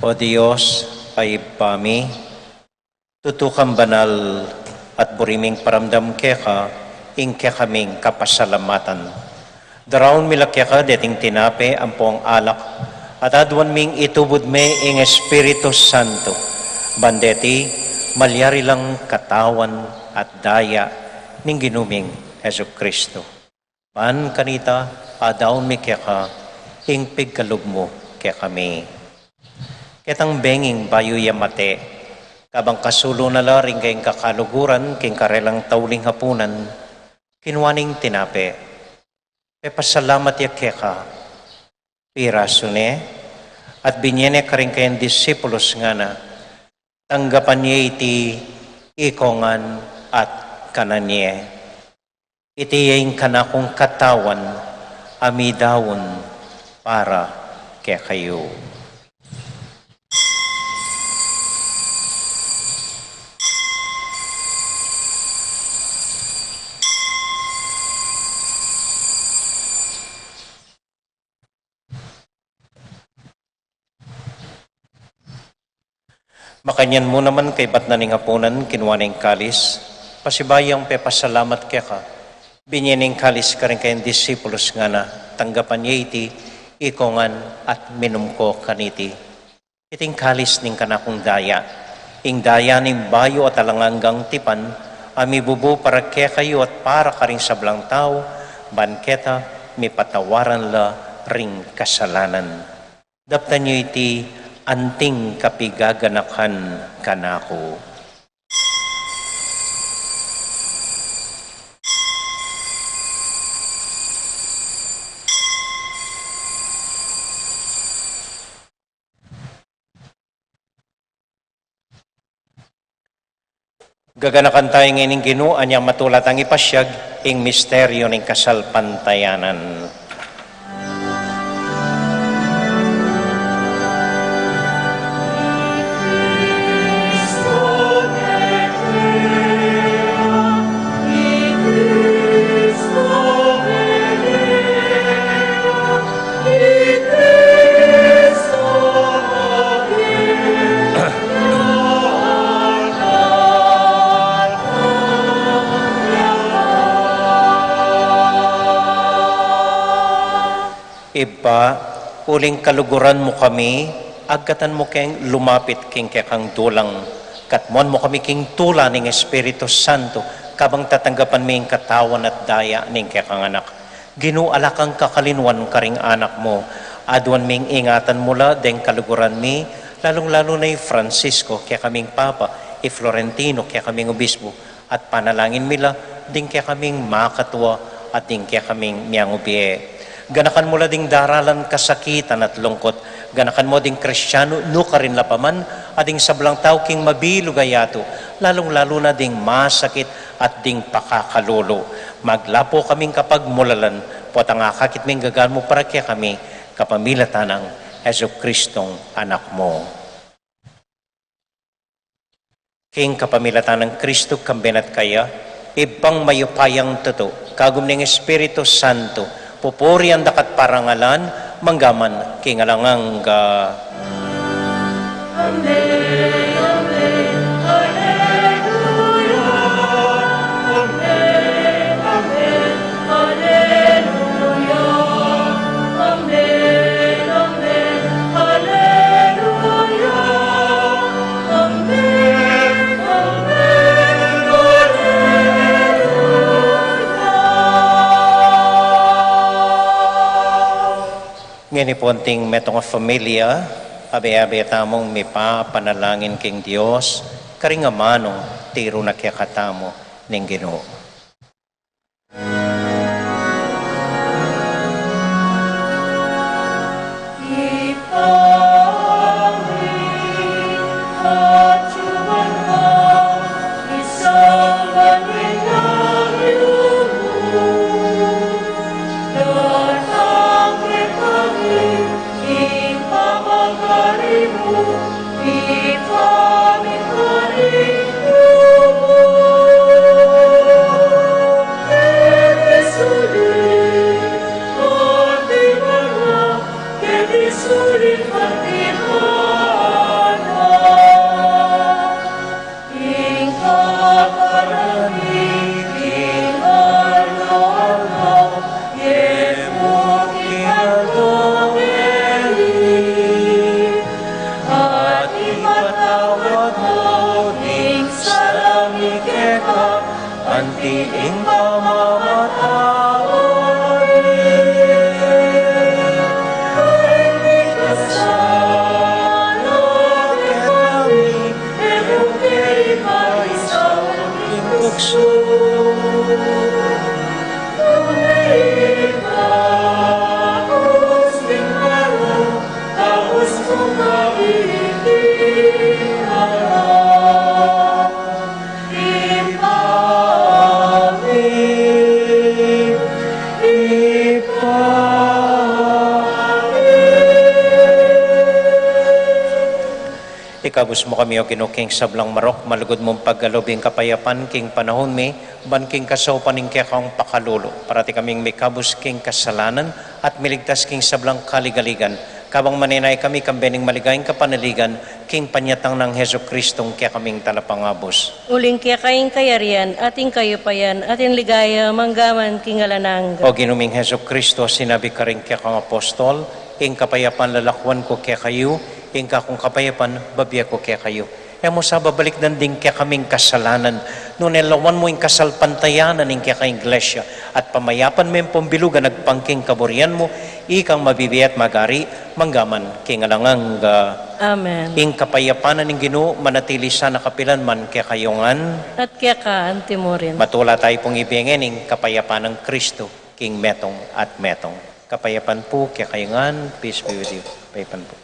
O Dios, a Ibpa mi, tutu kang banal at buri ming paramdam keka ing kekaming kapasalamatan. Daraun mi la keka deting tinape ampong alak, at aduan ming itubud me ing Espiritu Santo, ban deti malyari lang katawan at daya ning Ginu ming Jesucristo. Ban kanita, adaun mi keka ing pigkalub mu kekami. Ketang benging bayu ya mate, kabang kasulu na la ring kayang kakaluguran king karelang tauling hapunan, kinua ne ing tinape, pepasalamat ya keka, pirasu ne, at binye ne karing kayang disipulus, ngana: Tanggapan ye iti ikongan at kanan ye. Iti ya ing kanakung katawan a midaun para kekayu. Makanyan mu naman kaybat na ning hapunan, kinua ne ing kalis, pasibayu yang pepasalamat keka, binye ne ing kalis karing kayang disipulus, ngana: Tanggapan ye iti ikongan at minum ko kaniti. Iti ing kalis ning kanakung daya, ing daya ning bayu at alang anggang tipan, a mibubu para kekayu at para karing sablang tau, ban keta mipatawaran la ring kasalanan. Daptan yu iti anting kapigaganakan kanaku. Gaganakan taya ngeni ing Ginu, anya matula tang ipasiag ing misteryu ning kasalpantayanan. Ibpa, uling kaluguran mu kami, agkatan mu keng lumapit king kekang dulang, katmuan mu kami king tula ning Espiritu Santo, kabang tatanggapan mi ing katawan at daya ning kekang Anak. Ginu, ala kang kakalinuan karing anak mu. Aduan ming ingatan mu la deng kaluguran mi, lalung-lalu na i Francisco, kekaming Papa, i Florentino, kekaming Obispo, at panalangin mi la ding kekaming makatua at ding kekaming miangubie. Ganakan mu la ding daralan kasakitan at lungkut. Ganakan mu ding Kristiano nukarin la pa man, at ding sablang tau king mabilug a yatu, lalung-lalu na ding masakit at ding pakakalulu. Maglapu kaming kapagmulalan, potang akakit ming gagal mu para kekami, kapamilatan nang Jesucristong Anak mu. King kapamilatan nang Kristo, kambe na at kaya, Ibpang mayupayang tutu, kagum ning Espiritu Santo, pupurian da ka at parangalan, mangga man king alang angga. Amen, amen, alleluia. Amen, amen, alleluia. Amen, amen, alleluia. Amen, amen, alleluia. Ngeni pu anting metung a familia, abe-abe tamung mipapanalangin king Dios, karing amanung tiru na kekatamu ning Ginu. Ikabus mu kami, O Ginu, king sablang marok, malugud mung pagkalub ing kapayapan king panaun mi, ban king kasaupan ning kekang pakalulu, parati kaming mikabus king kasalanan, at miligtas king sablang kaligaligan, kabang manenaya kami kambe ning maligayang kapanaligan, king panyatang nang Jesucristong kekaming Talapangabus. Uling keka ing kayarian, at ing kayupayan, at ing ligaya, manggaman king alang angga. O Ginu ming Jesucristo, sinabi karing kekang apostol, ing kapayapan lalakwan ku kekayu, ing kakung kapayapan babie ku kekayu. E mu sa babalikdan ding kekaming kasalanan, nune lawan mu ing kasalpantayanan ning kekang Iglesia, at pamayapan me ampong bilugan agpang king kaburian mu, ikang mabibie at magari, manggaman king alang angga. Amen. Ing kapayapan na ning Ginu manatili sana kapilan man kekayu ngan. At keka anti murin. Matula tayu pung ibie ngening kapayapan nang Kristo king metung at metung. Kapayapan pu kekayu ngan, peace be with you. Kapayapan pu.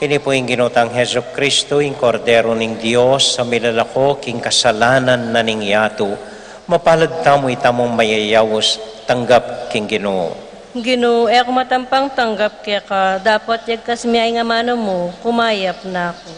Ini pu ing Ginu tang Jesucristo, ing Kordero ning Dios, a milalako king kasalanan na ning yatu. Mapalad tamu itamung mayayaus, tanggap king Ginu. Ginu, e ku matampang tanggap keka, dapot yagkas mu ing amanu mu, kumayap na ku.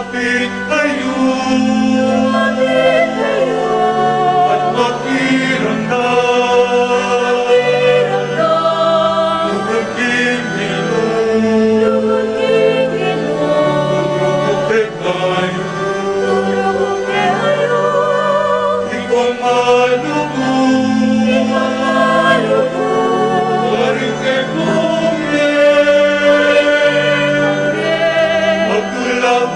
Lumapit kayu. Lumapit kayu. At makiramdam. Makiramdam. Lugud king Ginu. Lugud king Ginu. Lugud king Ginu. Lugud king Ginu. Ikaw malugud. Ikaw malugud. Karing kekong e. Karing kekong e. Magulap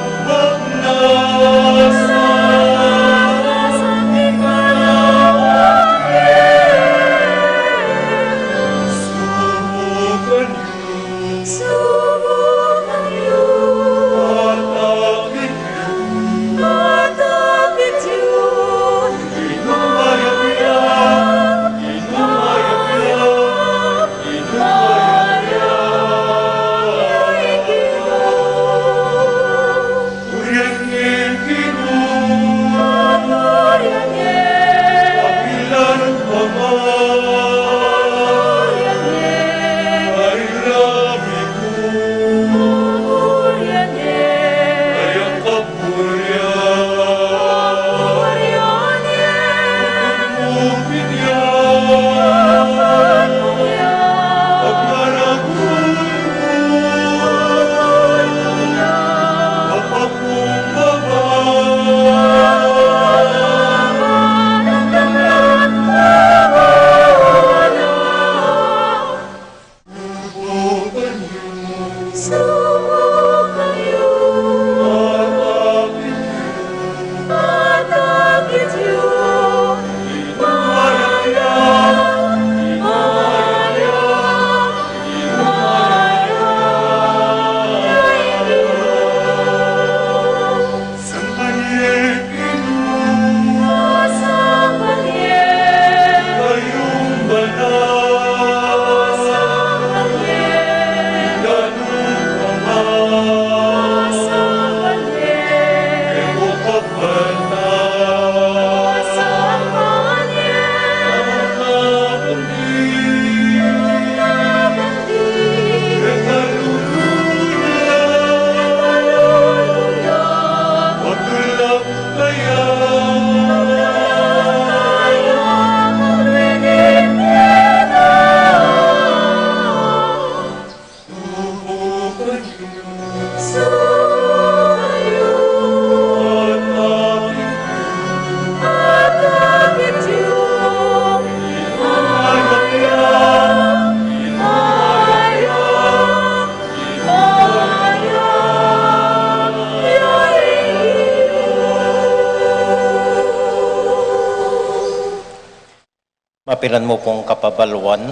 Mapilan mu pung kapabaluan,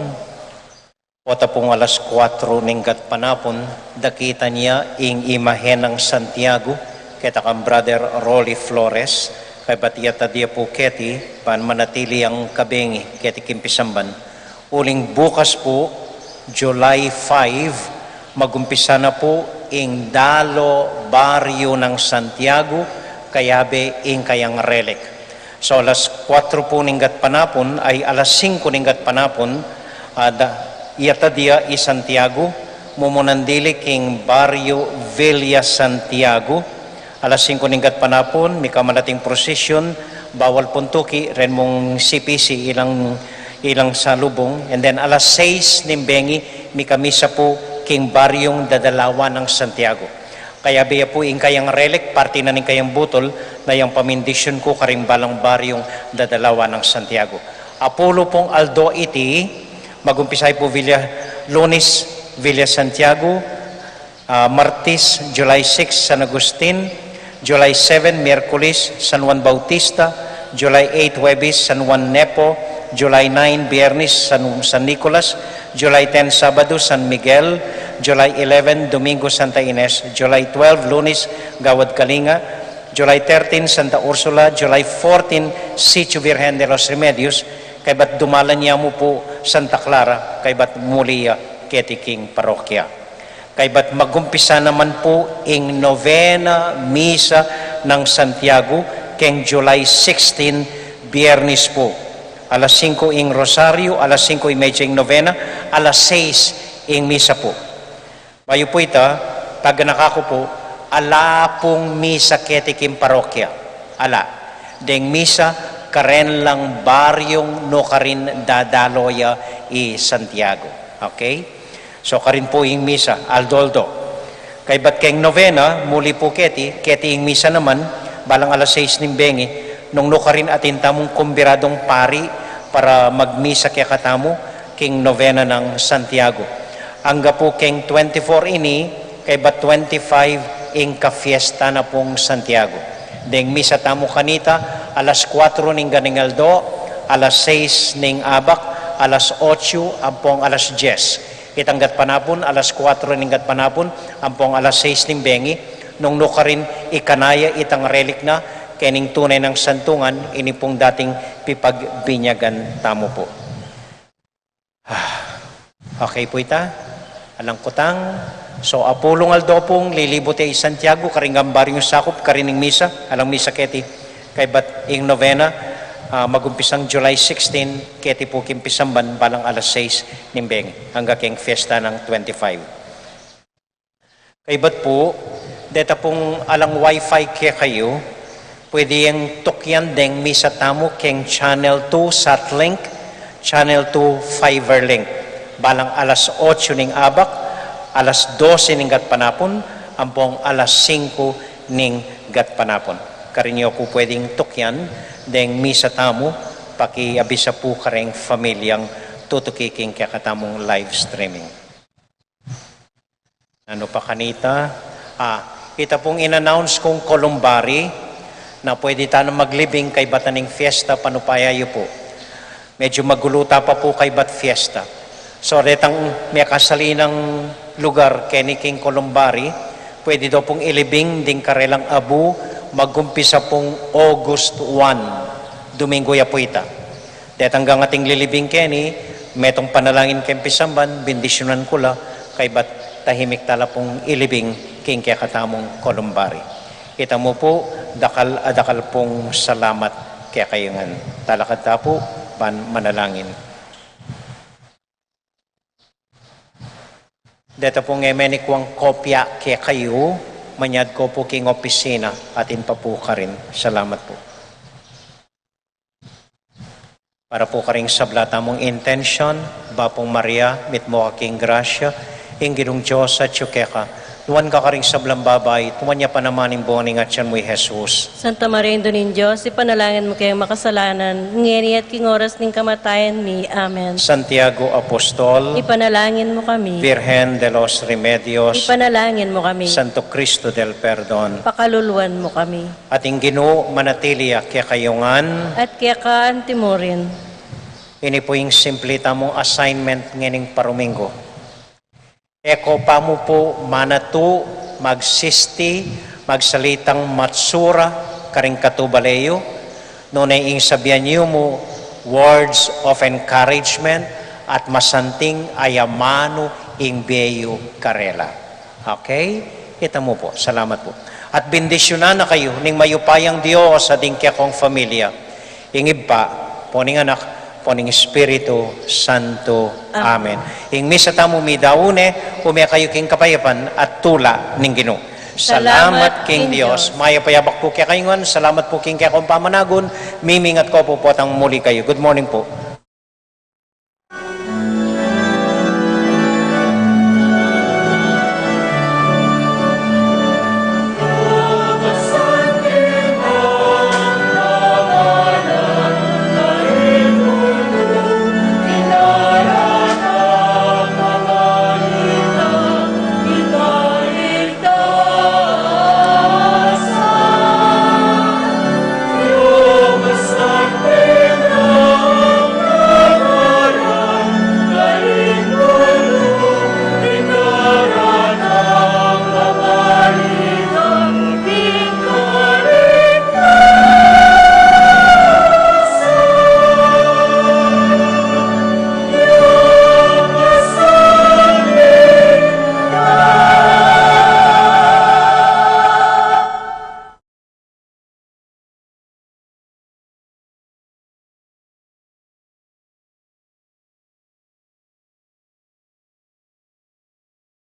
o ta pung alas kuatro ning gatpanapun, dakit ya ing imahen nang Santiago, keta kang Brother Rolly Flores, kaybat iyatad ya pu keti, ban manatili yang kabengi keti king pisamban. Uling bukas pu, July five, magumpisa na pu ing dalo baryo nang Santiago, kayabe ing kayang relic. So, alas kuatro pu ning gatpanapun, ay, alas singko ning gatpanapun, ah, da, iyatad ya i Santiago, mumunan dili king baryo Villa Santiago. Alas singko ning gatpanapun, mika man ating procession, bawal pung tuki, ren mung C P C ilang, ilang salubung. And then alas sais ning bengi, mika misa pu king baryung dadalawan nang Santiago. Kayabe ya pu ing kayang relic, parti na ning kayang butul, na yang pamindisyun ku karing balang baryung dadalawan nang Santiago. Apulu pung aldo iti, magumpisa ya pu Villa, Lunes, Villa Santiago, ah, Martes, July six, San Agustin, July seven, Miyerkules, San Juan Bautista, July eight, Huwebes, San Juan Nepo, July nine, Biyernes, San, San Nicolas, July ten, Sabado, San Miguel, July eleven, Domingo Santa Ines, July twelve, Lunes, Gawad Kalinga, July thirteen, Santa Ursula, July fourteen, Sitio Virgen de los Remedios, kaybat dumalan ya mu pu Santa Clara, kaybat muli ya keti king parokya. Kaybat magumpisa naman pu ing novena misa ng Santiago keng July sixteen, Biyernes pu. Alas singko ing rosario, alas singko y media ing novena, alas sais ing misa pu. Bayu pu ita, taganaka ku pu, ala pung misa keti king parokya. Ala. Deng misa karen lang baryung nukarin dadalo ya i Santiago. Okay? So, karin pu ing misa, aldo-aldo. Kaybat keng novena, muli pu keti, keti ing misa naman, balang alas sais ning bengi, nung nukarin atin tamung kumbiradung pari para magmisa kekatamu king novena ng Santiago. Angga pu keng twenty-four ini, kaybat twenty-five ing kafiesta na pung Santiago. Deng misa tamu kanita, alas kuatro ning ganing aldo, alas sais ning abak, alas otso, ampong alas dyes. Itang gatpanapun, alas kuatro ning gatpanapun, ampong alas sais ning bengi, nung nukarin ikanaya itang relik na, kening tunay nang santungan, ini pung dating pipagbinyagan tamu pu. Ah, okay pu ita. Alang kutang. So, apulung aldo pung lilibut ya i Santiago, karing baryung sakup, karin ing misa, alang misa keti. Kaybat ing novena, ah, magumpisang July sixteen, keti pu king pisamban, balang alas sais ning bengi, angga keng fiesta ng twenty-five. Kaybat pu, deta pung alang wifi kekayu, pwede yang tukyan deng misa tamu keng Channel two Sat Link, Channel two Fiber Link. Balang alas otso ning abak, alas dose ning gatpanapun, ampong alas singko ning gatpanapun. Karin yu pu pwedeng tukyan deng misa tamu, pakiabisa pu kareng pamilyang tutuki king kekatamung live streaming. Nanu pa kanita? Ah, ita pung in-announce kung columbary na pwede tana maglibing kaybat ning fiesta, panupaya yu pu. Medyo magulu ta pa pu kaybat fiesta. So, detang mekasali nang lugar keni king columbary, pwede do pung ilibing ding karelang abu, magumpisa pung August one, Domingo ya pu ita. Detang gangating lilibing keni, metung panalangin keng pisamban, bindisyunan ku la, kaybat tahimik tala pung ilibing king kekatamung columbary. Ita mu pu, dakal a dakal pung salamat kekayu ngan. Talakad ta pu, ban manalangin. Deta pung e menikwang kopya kekayu, manyad ko pu king opisina, atin pa pu karin. Salamat pu. Para pu karing sabla tamung intensyon, Bapu Maria, mitmu ka king grasya, ing Ginung Dios atyu keka, nuan ka karing sablang babai, at nuan ya pa naman ing bunga ning atyan mu, i Jesus. Santa Maria, Indu ning Dios, ipanalangin mu kaming makasalanan, ngeni at king oras ning kamatayan mi. Amen. Santiago Apostol, ipanalangin mu kami. Virgen de los Remedios, ipanalangin mu kami. Santo Cristo del Perdon, pakaluluan mu kami. At ing Ginu manatili ya kekayu ngan. At keka antimurin. Ini pu ing simple tamung assignment ngening paruminggu. E ko pa mu pu manatu, magsisti, magsalitang matsura karing katubale yu, nune ing sabian yu mu words of encouragement at masanting a amanu ing bie yu karela. Okay? Ita mu pu. Salamat pu. At bendisyunan na kayu ning mayupayang Dios a ding kekong familia. Ing Ibpa, ampo ning Anak, ampo ning Espiritu Santo. Amen. Amen. Ing misa tamu midaun ne, ume kayu king kapayapan at tula ning Ginu. Salamat king Dios. Mayap a abak pu kekayu ngan, salamat pu king kekong pamanagun, mimingat ko pu potang muli kayu. Good morning pu.